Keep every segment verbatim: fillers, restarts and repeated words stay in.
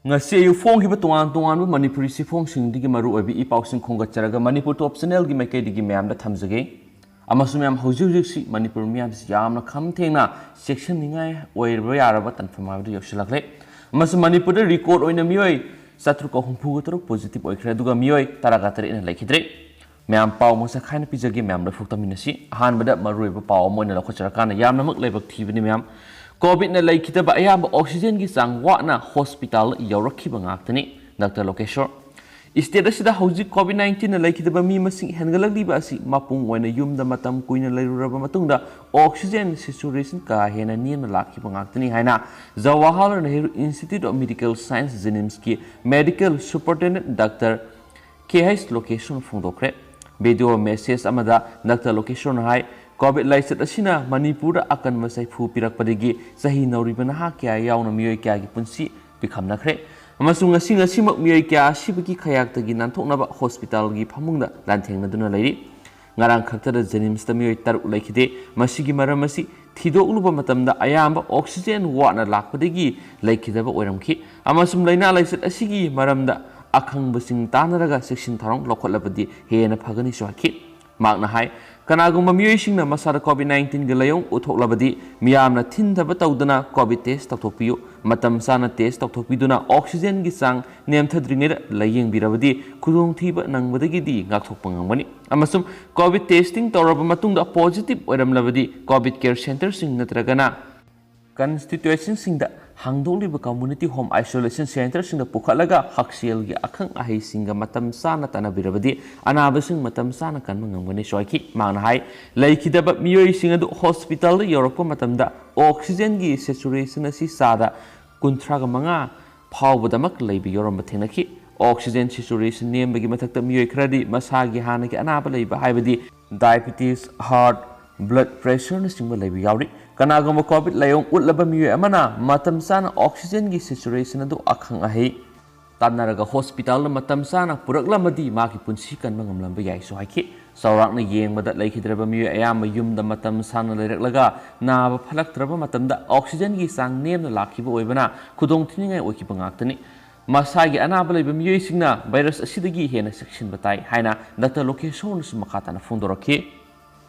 ꯉꯁꯤ ꯑꯌꯨꯛ ꯐꯣꯡꯈꯤꯕ ꯇꯣꯉꯥꯟ ꯇꯣꯉꯥꯟꯕ ꯃꯅꯤꯄꯨꯔꯤ ꯆꯦꯐꯣꯡꯁꯤꯡꯗꯒꯤ ꯃꯔꯨ ꯑꯣꯏꯕ ꯏ ꯄꯥꯎꯁꯤꯡ ꯈꯣꯝꯒꯠꯆꯔꯒ ꯃꯅꯤꯄꯨꯔ ꯇꯣꯞ ꯆꯦꯅꯦꯜꯒꯤ ꯃꯥꯏꯀꯩꯗꯒꯤ ꯃꯌꯥꯝꯗ ꯊꯝꯖꯒꯦ꯫ ꯑꯃꯁꯨꯡ ꯃꯌꯥꯝ, ꯍꯧꯖꯤꯛ ꯍꯧꯖꯤꯛꯁꯤ ꯃꯅꯤꯄꯨꯔ ꯃꯤꯌꯥꯝꯁꯤ ꯌꯥꯝꯅ ꯈꯝ ꯊꯦꯡꯅ ꯆꯦꯛꯁꯤꯟꯅꯤꯡꯉꯥꯏ ꯑꯣꯏꯕ ꯌꯥꯔꯕ ꯇꯥꯟꯐꯝ ꯍꯥꯏꯕꯗꯨ ꯌꯧꯁꯤꯜꯂꯛꯂꯦ꯫ ꯑꯃꯁꯨꯡ ꯃꯅꯤꯄꯨꯔꯗ ꯔꯦꯀꯣꯔꯗ ꯑꯣꯏꯅ ꯃꯤꯑꯣꯏ ꯆꯥꯇ꯭ꯔꯨꯛꯀ ꯍꯨꯝꯐꯨꯒ ꯇꯔꯨꯛ ꯄꯣꯖꯤꯇꯤꯚ ꯑꯣꯏꯈ꯭ꯔꯦ, ꯑꯗꯨꯒ ꯃꯤꯑꯣꯏ ꯇꯔꯥꯒ ꯇꯔꯦꯠꯅ ꯂꯩꯈꯤꯗ꯭ꯔꯦ꯫ ꯃꯌꯥꯝ, ꯄꯥꯎ ꯃꯁꯛ ꯈꯥꯏꯅ ꯄꯤꯖꯒꯦ, ꯃꯌꯥꯝ ꯂꯣꯏꯐꯥꯎ ꯇꯝꯃꯤꯟꯅꯁꯤ꯫ ꯑꯍꯥꯟꯕꯗ ꯃꯔꯨꯑꯣꯏꯕ ꯄꯥꯎ ꯑꯃ ꯑꯣꯏꯅ ꯂꯧꯈꯠꯆꯔꯀꯥꯟꯗ, ꯌꯥꯝꯅꯃꯛ ꯂꯥꯏꯕꯛ ꯊꯤꯕꯅꯤ ꯃꯌꯥꯝ, ꯀꯣꯚꯤꯗꯅ ꯂꯩꯈꯤꯗꯕ ꯑꯌꯥꯝꯕ ꯑꯣꯛꯁꯤꯖꯦꯟꯒꯤ ꯆꯥꯡ ꯋꯥꯠꯅ ꯍꯣꯁꯄꯤꯇꯥꯜ ꯌꯧꯔꯛꯈꯤꯕ ꯉꯥꯛꯇꯅꯤ꯫ ꯗꯥꯛꯇꯔ ꯂꯣꯀꯦꯁꯣꯔ, ꯁ꯭ꯇꯦꯠ ꯑꯁꯤꯗ ꯍꯧꯖꯤꯛ ꯀꯣꯚꯤꯗ ꯅꯥꯏꯟꯇꯤꯟꯅ ꯂꯩꯈꯤꯗꯕ ꯃꯤ ꯃꯁꯤꯡ ꯍꯦꯟꯒꯠꯂꯛꯂꯤꯕ ꯑꯁꯤ ꯃꯄꯨꯡ ꯑꯣꯏꯅ ꯌꯨꯝꯗ ꯃꯇꯝ ꯀꯨꯏꯅ ꯂꯩꯔꯨꯔꯕ ꯃꯇꯨꯡꯗ ꯑꯣꯛꯁꯤꯖꯦꯟ ꯁꯦꯆꯨꯔꯦꯁꯟ ꯀꯥ ꯍꯦꯟꯅ ꯅꯦꯝꯅ ꯂꯥꯛꯈꯤꯕ ꯉꯥꯛꯇꯅꯤ ꯍꯥꯏꯅ Jawaharlal Nehru institute of medical science, ꯖꯦꯅꯤꯝꯁꯀꯤ medical superintendent doctor K H ꯂꯣꯀꯦꯁꯣꯔꯅ ꯐꯣꯡꯗꯣꯛꯈ꯭ꯔꯦ꯫ ꯚꯤꯗꯤꯑꯣ ꯃꯦꯁꯦꯖ ꯑꯃꯗ ꯗꯥꯛꯇꯔ ꯂꯣꯀꯦꯁꯣꯔꯅ ꯍꯥꯏ, ꯀꯣꯚꯤꯗ ꯂꯥꯏꯆꯠ ꯑꯁꯤꯅ ꯃꯅꯤꯄꯨꯔꯗ ꯑꯀꯟꯕ ꯆꯩꯐꯨ ꯄꯤꯔꯛꯄꯗꯒꯤ ꯆꯍꯤ ꯅꯧꯔꯤꯕ ꯅꯍꯥ ꯀꯌꯥ ꯌꯥꯎꯅ ꯃꯤꯑꯣꯏ ꯀꯌꯥꯒꯤ ꯄꯨꯟꯁꯤ ꯄꯤꯈꯝꯅꯈ꯭ꯔꯦ꯫ ꯑꯃꯁꯨꯡ ꯉꯁꯤ ꯉꯁꯤꯃꯛ ꯃꯤꯑꯣꯏ ꯀꯌꯥ ꯑꯁꯤꯕꯒꯤ ꯈꯌꯥꯛꯇꯒꯤ ꯅꯥꯟꯊꯣꯛꯅꯕ ꯍꯣꯁꯄꯤꯇꯥꯜꯒꯤ ꯐꯃꯨꯡꯗ ꯂꯥꯟꯊꯦꯡꯅꯗꯨꯅ ꯂꯩꯔꯤ꯫ ꯉꯔꯥꯡ ꯈꯛꯇꯗ ꯖꯦꯅꯤꯝꯁꯇ ꯃꯤꯑꯣꯏ ꯇꯔꯨꯛ ꯂꯩꯈꯤꯗꯦ꯫ ꯃꯁꯤꯒꯤ ꯃꯔꯝ ꯑꯁꯤ ꯊꯤꯗꯣꯛꯂꯨꯕ ꯃꯇꯝꯗ ꯑꯌꯥꯝꯕ ꯑꯣꯛꯁꯤꯖꯦꯟ ꯋꯥꯠꯅ ꯂꯥꯛꯄꯗꯒꯤ ꯂꯩꯈꯤꯗꯕ ꯑꯣꯏꯔꯝꯈꯤ, ꯑꯃꯁꯨꯡ ꯂꯥꯏꯅꯥ ꯂꯥꯏꯆꯠ ꯑꯁꯤꯒꯤ ꯃꯔꯝꯗ ꯑꯈꯪꯕꯁꯤꯡ ꯇꯥꯟꯅꯔꯒ ꯆꯦꯛꯁꯤꯟ ꯊꯧꯔꯥꯡ ꯂꯧꯈꯠꯂꯕꯗꯤ ꯍꯦꯟꯅ ꯐꯒꯅꯤꯁꯨ ꯍꯥꯏꯈꯤ꯫ ꯃꯍꯥꯛꯅ ꯍꯥꯏ, ꯀꯅꯥꯒꯨꯝꯕ ꯃꯤꯑꯣꯏꯁꯤꯡꯅ ꯃꯁꯥꯗ ꯀꯣꯚꯤꯗ ꯅꯥꯏꯟꯇꯤꯟꯒꯤ ꯂꯥꯏꯑꯣꯡ ꯎꯠꯊꯣꯛꯂꯕꯗꯤ ꯃꯤꯌꯥꯝꯅ ꯊꯤꯟꯊꯕ ꯇꯧꯗꯅ ꯀꯣꯚꯤꯗ ꯇꯦꯁ ꯇꯧꯊꯣꯛꯄꯤꯌꯨ꯫ ꯃꯇꯝ ꯆꯥꯅ ꯇꯦꯁ ꯇꯧꯊꯣꯛꯄꯤꯗꯨꯅ ꯑꯣꯛꯁꯤꯖꯦꯟꯒꯤ ꯆꯥꯡ ꯅꯦꯝꯊꯗ꯭ꯔꯤꯉꯩꯗ ꯂꯥꯏꯌꯦꯡꯕꯤꯔꯕꯗꯤ ꯈꯨꯗꯣꯡꯊꯤꯕ ꯅꯪꯕꯗꯒꯤꯗꯤ ꯉꯥꯛꯊꯣꯛꯄ ꯉꯝꯒꯅꯤ꯫ ꯑꯃꯁꯨꯡ ꯀꯣꯚꯤꯗ ꯇꯦꯁꯇꯤꯡ ꯇꯧꯔꯕ ꯃꯇꯨꯡꯗ ꯄꯣꯖꯤꯇꯤꯚ ꯑꯣꯏꯔꯝꯂꯕꯗꯤ ꯀꯣꯚꯤꯗ ꯀꯦꯌꯔ ꯁꯦꯟꯇꯔꯁꯤꯡ ꯅꯠꯇ꯭ꯔꯒꯅ ꯀꯟꯁꯇꯤꯇ꯭ꯌꯨꯑꯦꯟꯁꯤꯁꯤꯡꯗ ꯍꯥꯡꯗꯣꯛꯂꯤꯕ ꯀꯝꯃ꯭ꯌꯨꯅꯤꯇꯤ ꯍꯣꯝ ꯑꯥꯏꯁꯣꯂꯦꯁꯟ ꯁꯦꯟꯇꯔꯁꯤꯡꯗ ꯄꯨꯈꯠꯂꯒ ꯍꯛꯁꯦꯜꯒꯤ ꯑꯈꯪ ꯑꯍꯩꯁꯤꯡꯒ ꯃꯇꯝ ꯆꯥꯅ ꯇꯥꯟꯅꯕꯤꯔꯕꯗꯤ ꯑꯅꯥꯕꯁꯤꯡ ꯃꯇꯝ ꯆꯥꯅ ꯀꯟꯕ ꯉꯝꯒꯅꯤꯁꯨ ꯍꯥꯏꯈꯤ꯫ ꯃꯍꯥꯛꯅ ꯍꯥꯏ, ꯂꯩꯈꯤꯗꯕ ꯃꯤꯑꯣꯏꯁꯤꯡ ꯑꯗꯨ ꯍꯣꯁꯄꯤꯇꯥꯜꯗ ꯌꯧꯔꯛꯄ ꯃꯇꯝꯗ ꯑꯣꯛꯁꯤꯖꯦꯟꯒꯤ ꯁꯦꯆꯨꯔꯦꯁꯟ ꯑꯁꯤ ꯆꯥꯗ ꯀꯨꯟꯊ꯭ꯔꯥꯒ ꯃꯉꯥ ꯐꯥꯎꯕꯗꯃꯛ ꯂꯩꯕ ꯌꯥꯎꯔꯝꯕ ꯊꯦꯡꯅꯈꯤ꯫ ꯑꯣꯛꯁꯤꯖꯦꯟ ꯁꯦꯆꯨꯔꯦꯁꯟ ꯅꯦꯝꯕꯒꯤ ꯃꯊꯛꯇ ꯃꯤꯑꯣꯏ ꯈꯔꯗꯤ ꯃꯁꯥꯒꯤ ꯍꯥꯟꯅꯒꯤ ꯑꯅꯥꯕ ꯂꯩꯕ, ꯍꯥꯏꯕꯗꯤ ꯗꯥꯏꯕꯤꯇꯤꯁ, ꯍꯥꯔꯠ, ꯕ꯭ꯂꯗ ꯄ꯭ꯔꯦꯁꯔꯅꯆꯤꯡꯕ ꯂꯩꯕ ꯌꯥꯎꯔꯤ꯫ ꯀꯅꯥꯒꯨꯝꯕ ꯀꯣꯚꯤꯗ ꯂꯥꯏꯑꯣꯡ ꯎꯠꯂꯕ ꯃꯤꯑꯣꯏ ꯑꯃꯅ ꯃꯇꯝ ꯆꯥꯅ ꯑꯣꯛꯁꯤꯖꯦꯟꯒꯤ ꯁꯦꯆꯨꯔꯦꯁꯟ ꯑꯗꯨ ꯑꯈꯪ ꯑꯍꯩ ꯇꯥꯟꯅꯔꯒ ꯍꯣꯁꯄꯤꯇꯥꯜꯗ ꯃꯇꯝ ꯆꯥꯅ ꯄꯨꯔꯛꯂꯝꯃꯗꯤ ꯃꯥꯒꯤ ꯄꯨꯟꯁꯤ ꯀꯟꯕ ꯉꯝꯂꯝꯕ ꯌꯥꯏꯁꯨ ꯍꯥꯏꯈꯤ꯫ ꯆꯥꯎꯔꯥꯛꯅ ꯌꯦꯡꯕꯗ ꯂꯩꯈꯤꯗ꯭ꯔꯕ ꯃꯤꯑꯣꯏ ꯑꯌꯥꯝꯕ ꯌꯨꯝꯗ ꯃꯇꯝ ꯁꯥꯡꯅ ꯂꯩꯔꯛꯂꯒ ꯅꯥꯕ ꯐꯠꯂꯛꯇ꯭ꯔꯕ ꯃꯇꯝꯗ oxygenꯒꯤ ꯆꯥꯡ ꯅꯦꯝꯅ ꯂꯥꯛꯈꯤꯕ ꯑꯣꯏꯕꯅ ꯈꯨꯗꯣꯡꯊꯤꯅꯤꯡꯉꯥꯏ ꯑꯣꯏꯈꯤꯕ ꯉꯥꯛꯇꯅꯤ꯫ ꯃꯁꯥꯒꯤ ꯑꯅꯥꯕ ꯂꯩꯕ ꯃꯤꯑꯣꯏꯁꯤꯡꯅ virus ꯑꯁꯤꯗꯒꯤ ꯍꯦꯟꯅ ꯆꯦꯛꯁꯤꯟꯕ ꯇꯥꯏ ꯍꯥꯏꯅ ꯗꯥꯛꯇꯔ ꯂꯣꯀꯦꯁꯣꯔꯅꯁꯨ ꯃꯈꯥ ꯇꯥꯅ ꯐꯣꯡꯗꯣꯔꯛꯈꯤ꯫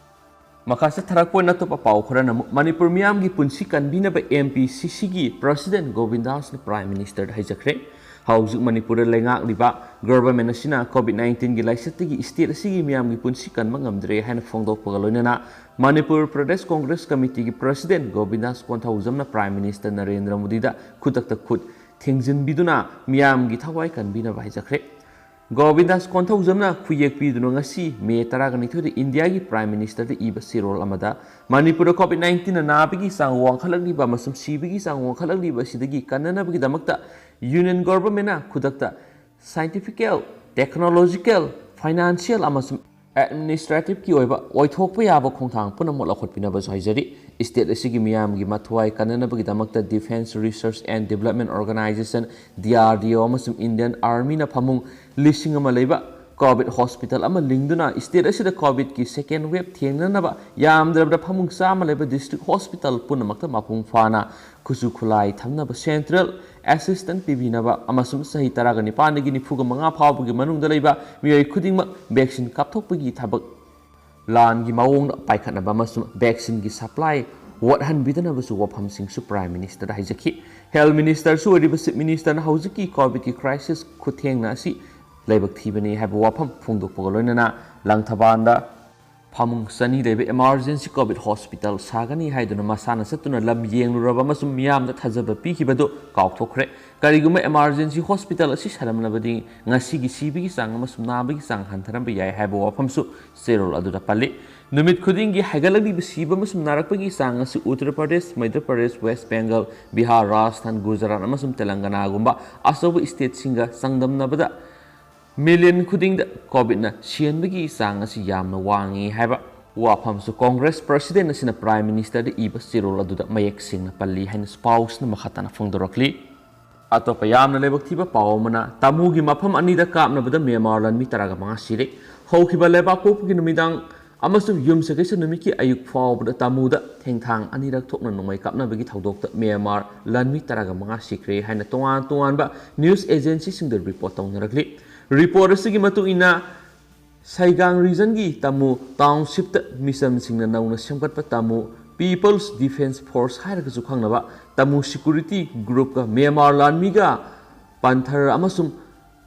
ꯃꯈꯥ ꯆꯠꯊꯔꯛꯄ ꯑꯣꯏꯅ ꯑꯇꯣꯞꯄ ꯄꯥꯎ ꯈꯔꯅ ꯑꯃꯨꯛ ꯃꯅꯤꯄꯨꯔ ꯃꯤꯌꯥꯝꯒꯤ ꯄꯨꯟꯁꯤ ꯀꯟꯕꯤꯅꯕ M P C Cꯒꯤ President ꯒꯣꯕꯤꯟꯗꯥꯁꯅ Prime Ministerꯗ ꯍꯥꯏꯖꯈ꯭ꯔꯦ꯫ ꯍꯧꯖꯤꯛ ꯃꯅꯤꯄꯨꯔꯗ ꯂꯩꯉꯥꯛꯂꯤꯕ government ꯑꯁꯤꯅ COVID nineteenꯒꯤ ꯂꯥꯏꯆꯠꯇꯒꯤ state ꯑꯁꯤꯒꯤ ꯃꯤꯌꯥꯝꯒꯤ ꯄꯨꯟꯁꯤ ꯀꯟꯕ ꯉꯝꯗ꯭ꯔꯦ ꯍꯥꯏꯅ ꯐꯣꯡꯗꯣꯛꯄꯒ ꯂꯣꯏꯅꯅ Manipur Pradesh Congress ꯀꯃꯤꯇꯤꯒꯤ President ꯒꯣꯕꯤꯟꯗꯥꯁ ꯀꯣꯟꯊꯧꯖꯝꯅ Prime Minister Narendra ꯃꯣꯗꯤꯗ ꯈꯨꯗꯛꯇ ꯈꯨꯠ ꯊꯦꯡꯖꯤꯟꯕꯤꯗꯨꯅ ꯃꯤꯌꯥꯝꯒꯤ ꯊꯋꯥꯏ ꯀꯟꯕꯤꯅꯕ ꯍꯥꯏꯖꯈ꯭ꯔꯦ꯫ ꯒꯣꯕꯤꯟꯗꯥꯁ ꯀꯣꯟꯊꯧꯖꯝꯅ ꯈꯨꯌꯦꯛ ꯄꯤꯗꯨꯅ ꯉꯁꯤ ꯃꯦ ꯇꯔꯥꯒ ꯅꯤꯊꯣꯏꯗ ꯏꯟꯗꯤꯌꯥꯒꯤ Prime Ministerꯗ ꯏꯕ ꯆꯦꯔꯣꯜ ꯑꯃꯗ ꯃꯅꯤꯄꯨꯔꯗ COVID nineteenꯅ ꯅꯥꯕꯒꯤ ꯆꯥꯡ ꯋꯥꯡꯈꯠꯂꯛꯂꯤꯕ ꯑꯃꯁꯨꯡ ꯁꯤꯕꯒꯤ ꯆꯥꯡ ꯋꯥꯡꯈꯠꯂꯛꯂꯤꯕ ꯑꯁꯤꯗꯒꯤ ꯀꯟꯅꯅꯕꯒꯤꯗꯃꯛꯇ Union Governmentꯅ ꯈꯨꯗꯛꯇ scientifical, technological, financial ꯑꯃꯁꯨꯡ administrativeꯀꯤ ꯑꯣꯏꯕ ꯑꯣꯏꯊꯣꯛꯄ ꯌꯥꯕ ꯈꯣꯡꯊꯥꯡ ꯄꯨꯝꯅꯃꯛ ꯂꯧꯈꯠꯄꯤꯅꯕꯁꯨ ꯍꯥꯏꯖꯔꯤ꯫ State ꯑꯁꯤꯒꯤ ꯃꯤꯌꯥꯝꯒꯤ ꯃꯊ꯭ꯋꯥꯏ ꯀꯟꯅꯅꯕꯒꯤꯗꯃꯛꯇ Defence Research and Development Organisation, D R D O, ꯑꯃꯁꯨꯡ Indian Armyꯅ ꯐꯃꯨꯡ ꯂꯤꯁꯤꯡ ꯑꯃ ꯂꯩꯕ COVID hospital ꯑꯃ ꯂꯤꯡꯗꯨꯅ state ꯑꯁꯤꯗ COVIDꯀꯤ second wave ꯊꯦꯡꯅꯅꯕ ꯌꯥꯝꯗ꯭ꯔꯕꯗ ꯐꯃꯨꯡ ꯆꯥꯝꯃ ꯂꯩꯕ district hospital ꯄꯨꯝꯅꯃꯛꯇ ꯃꯄꯨꯡ ꯐꯥꯅ ꯈꯨꯠꯁꯨ ꯈꯨꯠꯂꯥꯏ ꯊꯝꯅꯕ central assistance ꯄꯤꯕꯤꯅꯕ ꯑꯃꯁꯨꯡ ꯆꯍꯤ ꯇꯔꯥꯒ ꯅꯤꯄꯥꯟꯗꯒꯤ ꯅꯤꯐꯨꯒ ꯃꯉꯥ ꯐꯥꯎꯕꯒꯤ ꯃꯅꯨꯡꯗ ꯂꯩꯕ ꯃꯤꯑꯣꯏ ꯈꯨꯗꯤꯡꯃꯛ vaccine ꯀꯥꯞꯊꯣꯛꯄꯒꯤ ꯊꯕꯛ ꯂꯥꯟꯒꯤ ꯃꯑꯣꯡꯗ ꯄꯥꯏꯈꯠꯅꯕ ꯑꯃꯁꯨꯡ vaccineꯒꯤ supply ꯋꯥꯠꯍꯟꯕꯤꯗꯅꯕꯁꯨ ꯋꯥꯐꯝꯁꯤꯡꯁꯨ Prime Ministerꯗ ꯍꯥꯏꯖꯈꯤ꯫ Health Ministerꯁꯨ ꯑꯣꯏꯔꯤꯕ Chief Ministerꯅ ꯍꯧꯖꯤꯛꯀꯤ COVIDꯀꯤ crisis ꯈꯨꯊꯦꯡꯅ ꯑꯁꯤ ꯂꯥꯏꯕꯛ ꯊꯤꯕꯅꯤ ꯍꯥꯏꯕ ꯋꯥꯐꯝ ꯐꯣꯡꯗꯣꯛꯄꯒ ꯂꯣꯏꯅꯅ ꯂꯪꯊꯕꯥꯜꯗ ꯐꯃꯨꯡ ꯆꯅꯤ ꯂꯩꯕ emergency COVID hospital ꯁꯥꯒꯅꯤ ꯍꯥꯏꯗꯨꯅ ꯃꯁꯥꯅ ꯆꯠꯇꯨꯅ ꯂꯝ ꯌꯦꯡꯂꯨꯔꯕ ꯑꯃꯁꯨꯡ ꯃꯤꯌꯥꯝꯗ ꯊꯥꯖꯕ ꯄꯤꯈꯤꯕꯗꯨ ꯀꯥꯎꯊꯣꯛꯈ꯭ꯔꯦ꯫ ꯀꯔꯤꯒꯨꯝꯕ emergency hospital ꯑꯁꯤ ꯁꯥꯔꯝꯂꯕꯗꯤ ꯉꯁꯤꯒꯤ ꯁꯤꯕꯒꯤ ꯆꯥꯡ ꯑꯃꯁꯨꯡ ꯅꯥꯕꯒꯤ ꯆꯥꯡ ꯍꯟꯊꯔꯝꯕ ꯌꯥꯏ ꯍꯥꯏꯕ ꯋꯥꯐꯝꯁꯨ ꯆꯦꯔꯣꯜ ꯑꯗꯨꯗ ꯄꯜꯂꯤ꯫ ꯅꯨꯃꯤꯠ ꯈꯨꯗꯤꯡꯒꯤ ꯍꯥꯏꯒꯠꯂꯛꯂꯤꯕ ꯁꯤꯕ ꯑꯃꯁꯨꯡ ꯅꯥꯔꯛꯄꯒꯤ ꯆꯥꯡ ꯑꯁꯤ ꯎꯠꯇꯔ ꯄ꯭ꯔꯗꯦꯁ, ꯃꯙ꯭ꯌ ꯄ꯭ꯔꯗꯦꯁ, ꯋꯦꯁ ꯕꯦꯡꯒꯜ, ꯕꯤꯍꯥꯔ, ꯔꯥꯖꯁꯊꯥꯟ, ꯒꯨꯖꯔꯥꯠ ꯑꯃꯁꯨꯡ ꯇꯦꯂꯪꯒꯅꯥꯒꯨꯝꯕ ꯑꯆꯧꯕ stateꯁꯤꯡꯒ ꯆꯥꯡꯗꯝꯅꯕꯗ million ꯈꯨꯗꯤꯡꯗ COVIDꯅ ꯁꯤꯍꯟꯕꯒꯤ ꯆꯥꯡ ꯑꯁꯤ ꯌꯥꯝꯅ ꯋꯥꯡꯉꯤ ꯍꯥꯏꯕ ꯋꯥꯐꯝꯁꯨ Congress President ꯑꯁꯤꯅ Prime Ministerꯗ ꯏꯕ ꯆꯦꯔꯣꯜ ꯑꯗꯨꯗ ꯃꯌꯦꯛ ꯁꯦꯡꯅ ꯄꯜꯂꯤ ꯍꯥꯏꯅ ꯄꯥꯎꯁꯤꯅ ꯃꯈꯥ ꯇꯥꯅ ꯐꯣꯡꯗꯣꯔꯛꯂꯤ꯫ ꯑꯇꯣꯞꯄ ꯌꯥꯝꯅ ꯂꯥꯏꯕꯛ ꯊꯤꯕ ꯄꯥꯎ ꯑꯃꯅ, ꯇꯥꯃꯨꯒꯤ ꯃꯐꯝ ꯑꯅꯤꯗ ꯀꯥꯞꯅꯕꯗ ꯃ꯭ꯌꯥꯟꯃꯥꯔ ꯂꯥꯟꯃꯤ ꯇꯔꯥꯒ ꯃꯉꯥ ꯁꯤꯔꯦ꯫ ꯍꯧꯈꯤꯕ ꯂꯩꯕꯥꯛꯄꯣꯛꯄꯒꯤ ꯅꯨꯃꯤꯗꯥꯡ ꯑꯃꯁꯨꯡ ꯌꯨꯝꯁꯀꯩꯁ ꯅꯨꯃꯤꯠꯀꯤ ꯑꯌꯨꯛ ꯐꯥꯎꯕꯗ ꯇꯥꯃꯨꯗ ꯊꯦꯡꯊꯥꯡ ꯑꯅꯤꯔꯛ ꯊꯣꯛꯅ ꯅꯣꯡꯃꯩ ꯀꯥꯞꯅꯕꯒꯤ ꯊꯧꯗꯣꯛꯇ ꯃ꯭ꯌꯥꯟꯃꯥꯔ ꯂꯥꯟꯃꯤ ꯇꯔꯥꯒ ꯃꯉꯥ ꯁꯤꯈ꯭ꯔꯦ ꯍꯥꯏꯅ ꯇꯣꯉꯥꯟ ꯇꯣꯉꯥꯟꯕ ꯅ꯭ꯌꯨꯁ ꯑꯦꯖꯦꯟꯁꯤꯁꯤꯡꯗ ꯔꯤꯄꯣꯔꯠ ꯇꯧꯅꯔꯛꯂꯤ꯫ ꯔꯤꯄꯣꯔꯠ ꯑꯁꯤꯒꯤ ꯃꯇꯨꯡ ꯏꯟꯅ, ꯁꯩꯒꯥꯡ ꯔꯤꯖꯟꯒꯤ ꯇꯥꯃꯨ ꯇꯥꯎꯟꯁꯤꯞꯇ ꯃꯤꯆꯝꯁꯤꯡꯅ ꯅꯧꯅ ꯁꯦꯝꯒꯠꯄ ꯇꯥꯃꯨ ꯄꯤꯄꯜꯁ ꯗꯤꯐꯦꯟꯁ ꯐꯣꯔꯁ ꯍꯥꯏꯔꯒꯁꯨ ꯈꯪꯅꯕ ꯇꯥꯃꯨ ꯁꯦꯀ꯭ꯌꯨꯔꯤꯇꯤ ꯒ꯭ꯔꯨꯞꯀ ꯃ꯭ꯌꯥꯟꯃꯥꯔ ꯂꯥꯟꯃꯤꯒ ꯄꯟꯊꯔ ꯑꯃꯁꯨꯡ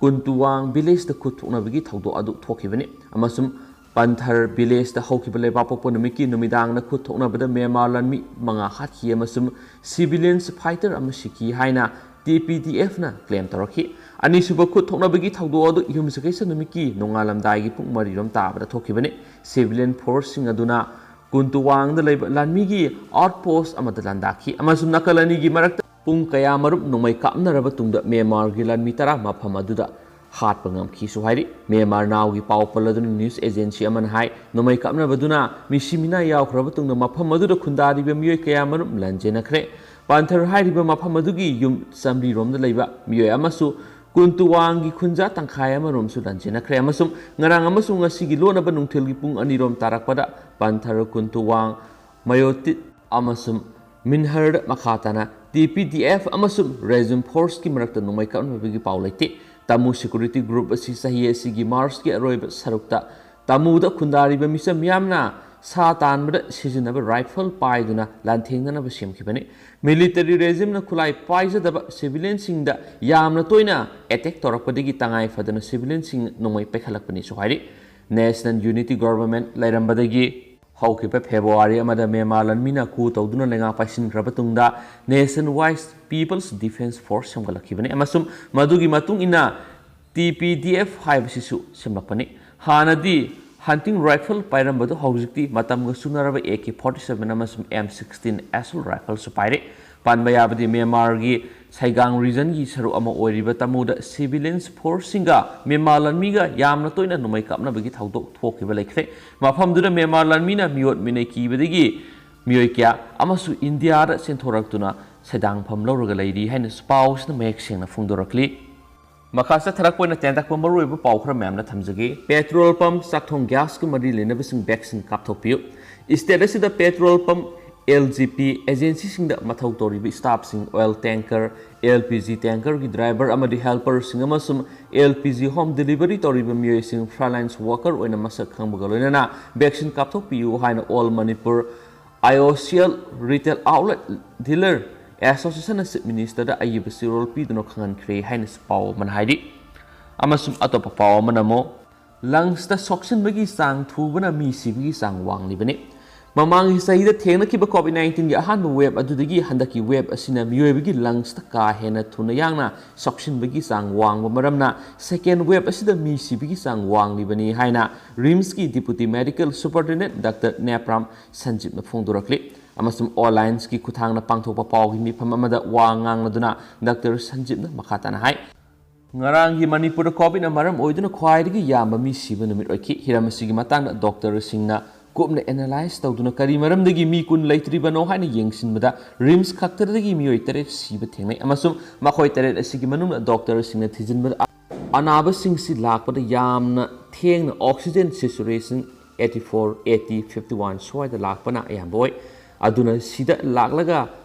ꯀꯨꯟꯇꯨꯋꯥꯡ ꯚꯤꯂꯦꯖꯇ ꯈꯨꯠ ꯊꯣꯛꯅꯕꯒꯤ ꯊꯧꯗꯣꯛ ꯑꯗꯨ ꯊꯣꯛꯈꯤꯕꯅꯤ꯫ ꯑꯃꯁꯨꯡ ꯄꯟꯊꯔ ꯚꯤꯂꯦꯖꯇ ꯍꯧꯈꯤꯕ ꯂꯩꯕꯥꯛꯄꯣꯛꯄ ꯅꯨꯃꯤꯠꯀꯤ ꯅꯨꯃꯤꯗꯥꯡꯗ ꯈꯨꯠ ꯊꯣꯛꯅꯕꯗ ꯃ꯭ꯌꯥꯟꯃꯥꯔ ꯂꯥꯟꯃꯤ ꯃꯉꯥ ꯍꯥꯠꯈꯤ ꯑꯃꯁꯨꯡ ꯁꯤꯚꯤꯂꯤꯌꯟꯁ ꯐꯥꯏꯇꯔ ꯑꯃ ꯁꯤꯈꯤ ꯍꯥꯏꯅ ꯇꯤ ꯄꯤ ꯗꯤ ꯑꯦꯐꯅ ꯀ꯭ꯂꯦꯝ ꯇꯧꯔꯛꯈꯤ꯫ ꯑꯅꯤꯁꯨꯕ ꯈꯨꯠ ꯊꯣꯛꯅꯕꯒꯤ ꯊꯧꯗꯣꯛ ꯑꯗꯨ ꯌꯨꯝꯁꯀꯩꯁ ꯅꯨꯃꯤꯠꯀꯤ ꯅꯣꯡꯉꯥꯜꯂꯝꯗꯥꯏꯒꯤ ꯄꯨꯡ ꯃꯔꯤꯔꯣꯝ ꯇꯥꯕꯗ ꯊꯣꯛꯈꯤꯕꯅꯤ꯫ ꯁꯤꯚꯤꯂꯤꯌꯟ ꯐꯣꯔꯁꯁꯤꯡ ꯑꯗꯨꯅ ꯀꯨꯟꯇꯨꯋꯥꯡꯗ ꯂꯩꯕ ꯂꯥꯟꯃꯤꯒꯤ ꯑꯥꯎꯠꯄꯣꯁ ꯑꯃꯗ ꯂꯥꯟꯗꯥꯈꯤ ꯑꯃꯁꯨꯡ ꯅꯥꯀꯜ ꯑꯅꯤꯒꯤ ꯃꯔꯛꯇ ꯄꯨꯡ ꯀꯌꯥꯃꯔꯨꯝ ꯅꯣꯡꯃꯩ ꯀꯥꯞꯅꯔꯕ ꯇꯨꯡꯗ ꯃ꯭ꯌꯥꯟꯃꯥꯔꯒꯤ ꯂꯥꯟꯃꯤ ꯇꯔꯥ ꯃꯐꯝ ꯑꯗꯨꯗ ꯍꯥꯠꯄ ꯉꯝꯈꯤꯁꯨ ꯍꯥꯏꯔꯤ꯫ ꯃ꯭ꯌꯥꯟꯃꯥꯔ ꯅꯥꯎꯒꯤ ꯄꯥꯎ ꯄꯜꯂꯗꯨꯅ ꯅ꯭ꯌꯨꯁ ꯑꯦꯖꯦꯟꯁꯤ ꯑꯃꯅ ꯍꯥꯏ, ꯅꯣꯡꯃꯩ ꯀꯥꯞꯅꯕꯗꯨꯅ ꯃꯤꯁꯤ ꯃꯤꯅꯥ ꯌꯥꯎꯈ꯭ꯔꯕ ꯇꯨꯡꯗ ꯃꯐꯝ ꯑꯗꯨꯗ ꯈꯨꯟꯗꯥꯔꯤꯕ ꯃꯤꯑꯣꯏ ꯀꯌꯥꯃꯔꯨꯝ ꯂꯥꯟꯖꯦꯟꯅꯈ꯭ꯔꯦ꯫ ꯄꯥꯟꯊꯔ ꯍꯥꯏꯔꯤꯕ ꯃꯐꯝ ꯑꯗꯨꯒꯤ ꯌꯨꯝ ꯆꯥꯃꯔꯤꯔꯣꯝꯗ ꯂꯩꯕ ꯃꯤꯑꯣꯏ ꯑꯃꯁꯨ ꯀꯨꯟꯇꯨꯋꯥꯡꯒꯤ ꯈꯨꯟꯖꯥ ꯇꯪꯈꯥꯏ ꯑꯃꯔꯣꯝꯁꯨ ꯂꯥꯟꯖꯦꯟꯅꯈ꯭ꯔꯦ ꯑꯃꯁꯨꯡ ꯉꯔꯥꯡ ꯑꯃꯁꯨꯡ ꯉꯁꯤꯒꯤ ꯂꯣꯟꯅꯕ ꯅꯨꯡꯊꯤꯜꯒꯤ ꯄꯨꯡ ꯑꯅꯤꯔꯣꯝ ꯇꯥꯔꯛꯄꯗ ꯄꯥꯟꯊꯔ, ꯀꯨꯟꯇꯨꯋꯥꯡ, ꯃꯌꯣꯇꯤꯠ ꯑꯃꯁꯨꯡ ꯃꯤꯟꯍꯔꯗ ꯃꯈꯥ ꯇꯥꯅ ꯇꯤ ꯄꯤ ꯗꯤ ꯑꯦꯐ ꯑꯃꯁꯨꯡ ꯔꯦꯖꯤꯝ ꯐꯣꯔꯁꯀꯤ ꯃꯔꯛꯇ ꯅꯣꯡꯃꯩ ꯀꯥꯞꯅꯕꯒꯤ ꯄꯥꯎ ꯂꯩꯇꯦ꯫ ꯇꯥꯃꯨ ꯁꯦꯀ꯭ꯌꯨꯔꯤꯇꯤ ꯒ꯭ꯔꯨꯞ ꯑꯁꯤ ꯆꯍꯤ ꯑꯁꯤꯒꯤ ꯃꯥꯔꯆꯀꯤ ꯑꯔꯣꯏꯕ ꯁꯔꯨꯛꯇ ꯇꯥꯃꯨꯗ ꯈꯨꯟꯗꯥꯔꯤꯕ ꯃꯤꯆꯝ ꯃꯤꯌꯥꯝꯅ ꯁꯥ ꯇꯥꯟꯕꯗ ꯁꯤꯖꯤꯟꯅꯕ ꯔꯥꯏꯐꯜ ꯄꯥꯏꯗꯨꯅ ꯂꯥꯟꯊꯦꯡꯅꯅꯕ ꯁꯦꯝꯈꯤꯕꯅꯤ꯫ ꯃꯤꯂꯤꯇꯔꯤ ꯔꯦꯖꯤꯝꯅ ꯈꯨꯠꯂꯥꯏ ꯄꯥꯏꯖꯗꯕ ꯁꯤꯚꯤꯂꯤꯌꯟꯁꯤꯡꯗ ꯌꯥꯝꯅ ꯇꯣꯏꯅ ꯑꯦꯇꯦꯛ ꯇꯧꯔꯛꯄꯗꯒꯤ ꯇꯉꯥꯏ ꯐꯗꯅ ꯁꯤꯚꯤꯂꯤꯌꯟꯁꯤꯡ ꯅꯣꯡꯃꯩ ꯄꯥꯏꯈꯠꯂꯛꯄꯅꯤꯁꯨ ꯍꯥꯏꯔꯤ꯫ ꯅꯦꯁꯅꯦꯜ ꯌꯨꯅꯤꯇꯤ ꯒꯣꯚꯔꯟꯃꯦꯟꯠ ꯂꯩꯔꯝꯕꯗꯒꯤ ꯍꯧꯈꯤꯕ ꯐꯦꯕ꯭ꯔꯨꯋꯥꯔꯤ ꯑꯃꯗ ꯃ꯭ꯌꯥꯟꯃꯥꯔ ꯂꯥꯟꯃꯤꯅ coup ꯇꯧꯗꯨꯅ ꯂꯩꯉꯥꯛ ꯄꯥꯏꯁꯤꯟꯈ꯭ꯔꯕ ꯇꯨꯡꯗ ꯅꯦꯁꯟ ꯋꯥꯏꯗ ꯄꯤꯄꯜꯁ ꯗꯤꯐꯦꯟꯁ ꯐꯣꯔꯁ ꯁꯦꯝꯒꯠꯂꯛꯈꯤꯕꯅꯤ ꯑꯃꯁꯨꯡ ꯃꯗꯨꯒꯤ ꯃꯇꯨꯡ ꯏꯟꯅ ꯇꯤ ꯄꯤ ꯗꯤ ꯑꯦꯐ ꯍꯥꯏꯕꯁꯤꯁꯨ ꯁꯦꯝꯂꯛꯄꯅꯤ꯫ ꯍꯥꯟꯅꯗꯤ ꯍꯟꯇꯤꯡ ꯔꯥꯏꯐꯜ ꯄꯥꯏꯔꯝꯕꯗꯨ ꯍꯧꯖꯤꯛꯇꯤ ꯃꯇꯝꯒ ꯆꯨꯅꯔꯕ ꯑꯦ ꯀꯦ ꯐꯣꯔꯇꯤ ꯁꯚꯦꯟ ꯑꯃꯁꯨꯡ ꯑꯦꯝ ꯁꯤꯛꯁꯇꯤꯟ ꯑꯦꯁꯣꯜꯠ ꯔꯥꯏꯐꯜꯁꯨ ꯄꯥꯏꯔꯦ꯫ ꯄꯟꯕ ꯌꯥꯕꯗꯤ ꯃ꯭ꯌꯥꯟꯃꯥꯔꯒꯤ ꯁꯩꯒꯥꯡ ꯔꯤꯖꯟꯒꯤ ꯁꯔꯨꯛ ꯑꯃ ꯑꯣꯏꯔꯤꯕ ꯇꯥꯃꯨꯗ ꯁꯤꯚꯤꯂꯤꯌꯟꯁ ꯐꯣꯔꯁꯁꯤꯡꯒ ꯃ꯭ꯌꯥꯟꯃꯥꯔ ꯂꯥꯟꯃꯤꯒ ꯌꯥꯝꯅ ꯇꯣꯏꯅ ꯅꯣꯡꯃꯩ ꯀꯥꯞꯅꯕꯒꯤ ꯊꯧꯗꯣꯛ ꯊꯣꯛꯈꯤꯕ ꯂꯩꯈ꯭ꯔꯦ꯫ ꯃꯐꯝꯗꯨꯗ ꯃ꯭ꯌꯥꯟꯃꯥꯔ ꯂꯥꯟꯃꯤꯅ ꯃꯤꯑꯣꯠ ꯃꯤꯅꯩ ꯀꯤꯕꯗꯒꯤ ꯃꯤꯑꯣꯏ ꯀꯌꯥ ꯑꯃꯁꯨ ꯏꯟꯗꯤꯌꯥꯗ ꯆꯦꯟꯊꯣꯔꯛꯇꯨꯅ ꯁꯩꯗꯥꯡꯐꯝ ꯂꯧꯔꯒ ꯂꯩꯔꯤ ꯍꯥꯏꯅ ꯄꯥꯎꯁꯤꯅ ꯃꯌꯦꯛ ꯁꯦꯡꯅ ꯐꯣꯡꯗꯣꯔꯛꯂꯤ꯫ ꯃꯈꯥ ꯆꯠꯊꯔꯛꯄ ꯑꯣꯏꯅ ꯇꯦꯟꯇꯛꯄ ꯃꯔꯨꯑꯣꯏꯕ ꯄꯥꯎ ꯈꯔ ꯃꯌꯥꯝꯅ ꯊꯝꯖꯒꯦ꯫ ꯄꯦꯇ꯭ꯔꯣꯜ ꯄꯝꯞ, ꯆꯥꯛꯊꯣꯡ ꯒ꯭ꯌꯥꯁꯀ ꯃꯔꯤ ꯂꯩꯅꯕꯁꯤꯡ ꯚꯦꯛꯁꯤꯟ ꯀꯥꯞꯊꯣꯛꯄꯤꯌꯨ꯫ ꯁ꯭ꯇꯦꯠ ꯑꯁꯤꯗ petrol pump, L G P ꯑꯦꯖꯦꯟꯁꯤꯁꯤꯡꯗ ꯃꯊꯧ ꯇꯧꯔꯤꯕ ꯁ꯭ꯇꯥꯐꯁꯤꯡ, oil tanker, L P G ꯇꯦꯡꯀꯔꯒꯤ ꯗ꯭ꯔꯥꯏꯚꯔ ꯑꯃꯗꯤ ꯍꯦꯜꯄꯔꯁꯤꯡ ꯑꯃꯁꯨꯡ L P G home delivery ꯇꯧꯔꯤꯕ ꯃꯤꯑꯣꯏꯁꯤꯡ, ꯐ꯭ꯔꯟꯂꯥꯏꯟꯁ ꯋꯥꯀꯔ ꯑꯣꯏꯅ ꯃꯁꯛ ꯈꯪꯕꯒ ꯂꯣꯏꯅꯅ ꯚꯦꯛꯁꯤꯟ ꯀꯥꯞꯊꯣꯛꯄꯤꯌꯨ ꯍꯥꯏꯅ all Manipur I O C L retail outlet dealer ꯑꯦꯁꯣꯁꯤꯌꯦꯁꯟꯅ ꯆꯤꯐ ꯃꯤꯅꯤꯁꯇꯔꯗ ꯑꯏꯕ ꯆꯦꯔꯣꯜ ꯄꯤꯗꯨꯅ ꯈꯪꯍꯟꯈ꯭ꯔꯦ ꯍꯥꯏꯅꯁꯨ ꯄꯥꯎ ꯑꯃꯅ ꯍꯥꯏꯔꯤ꯫ ꯑꯃꯁꯨꯡ ꯑꯇꯣꯞꯄ ꯄꯥꯎ ꯑꯃꯅ ꯑꯃꯨꯛ, ꯂꯪꯁꯇ ꯁꯣꯛꯆꯤꯟꯕꯒꯤ ꯆꯥꯡ ꯊꯨꯕꯅ ꯃꯤ ꯁꯤꯕꯒꯤ ꯆꯥꯡ ꯋꯥꯡꯂꯤꯕꯅꯤ꯫ ꯃꯃꯥꯡꯒꯤ ꯆꯍꯤꯗ ꯊꯦꯡꯅꯈꯤꯕ ꯀꯣꯚꯤꯗ ꯅꯥꯏꯟꯇꯤꯟꯒꯤ ꯑꯍꯥꯟꯕ ꯋꯦꯕ ꯑꯗꯨꯗꯒꯤ ꯍꯟꯗꯛꯀꯤ ꯋꯦꯕ ꯑꯁꯤꯅ ꯃꯤꯑꯣꯏꯕꯒꯤ ꯂꯪꯁꯇ ꯀꯥ ꯍꯦꯟꯅ ꯊꯨꯅ ꯌꯥꯡꯅ ꯁꯣꯛꯆꯤꯟꯕꯒꯤ ꯆꯥꯡ ꯋꯥꯡꯕ ꯃꯔꯝꯅ ꯁꯦꯀꯦꯟ ꯋꯦꯕ ꯑꯁꯤꯗ ꯃꯤ ꯁꯤꯕꯒꯤ ꯆꯥꯡ ꯋꯥꯡꯂꯤꯕꯅꯤ ꯍꯥꯏꯅ ꯔꯤꯝꯁꯀꯤ ꯗꯤꯄꯨꯇꯤ ꯃꯦꯗꯤꯀꯦꯜ ꯁꯨꯄꯔꯤꯟꯇꯦꯟꯗꯦꯟꯠ ꯗꯥꯛꯇꯔ ꯅꯦꯄ꯭ꯔꯥꯝ ꯁꯟꯖꯤꯞꯅ ꯐꯣꯡꯗꯣꯔꯛꯂꯤ꯫ ꯑꯃꯁꯨꯡ ꯑꯣꯟꯂꯥꯏꯟꯁꯀꯤ ꯈꯨꯠꯊꯥꯡꯗ ꯄꯥꯡꯊꯣꯛꯄ ꯄꯥꯎꯒꯤ ꯃꯤꯐꯝ ꯑꯃꯗ ꯋꯥ ꯉꯥꯡꯂꯗꯨꯅ ꯗꯥꯛꯇꯔ ꯁꯟꯖꯤꯞꯅ ꯃꯈꯥ ꯇꯥꯅ ꯍꯥꯏ, ꯉꯔꯥꯡꯒꯤ ꯃꯅꯤꯄꯨꯔꯗ ꯀꯣꯚꯤꯗꯅ ꯃꯔꯝ ꯑꯣꯏꯗꯨꯅ ꯈ꯭ꯋꯥꯏꯗꯒꯤ ꯌꯥꯝꯕ ꯃꯤ ꯁꯤꯕ ꯅꯨꯃꯤꯠ ꯑꯣꯏꯈꯤ꯫ ꯍꯤꯔꯝ ꯑꯁꯤꯒꯤ ꯃꯇꯥꯡꯗ ꯗꯣꯛꯇꯔꯁꯤꯡꯅ ꯀꯨꯞꯅ ꯑꯦꯅꯥꯂꯥꯏꯖ ꯇꯧꯗꯨꯅ ꯀꯔꯤ ꯃꯔꯝꯗꯒꯤ ꯃꯤ ꯀꯨꯟ ꯂꯩꯇ꯭ꯔꯤꯕꯅꯣ ꯍꯥꯏꯅ ꯌꯦꯡꯁꯤꯟꯕꯗ ꯔꯤꯝꯁ ꯈꯛꯇꯗꯒꯤ ꯃꯤꯑꯣꯏ ꯇꯔꯦꯠ ꯁꯤꯕ ꯊꯦꯡꯅꯩ꯫ ꯑꯃꯁꯨꯡ ꯃꯈꯣꯏ ꯇꯔꯦꯠ ꯑꯁꯤꯒꯤ ꯃꯅꯨꯡꯗ ꯗꯣꯛꯇꯔꯁꯤꯡꯅ ꯊꯤꯖꯤꯟꯕꯗ ꯑꯅꯥꯕꯁꯤꯡꯁꯤ ꯂꯥꯛꯄꯗ ꯌꯥꯝꯅ ꯊꯦꯡꯅ oxygen saturation eighty four, eighty, fifty one ꯁ꯭ꯋꯥꯏꯗ ꯂꯥꯛꯄꯅ ꯑꯌꯥꯝꯕ ꯑꯣꯏ꯫ ꯑꯗꯨꯅ ꯁꯤꯗ ꯂꯥꯛꯂꯒ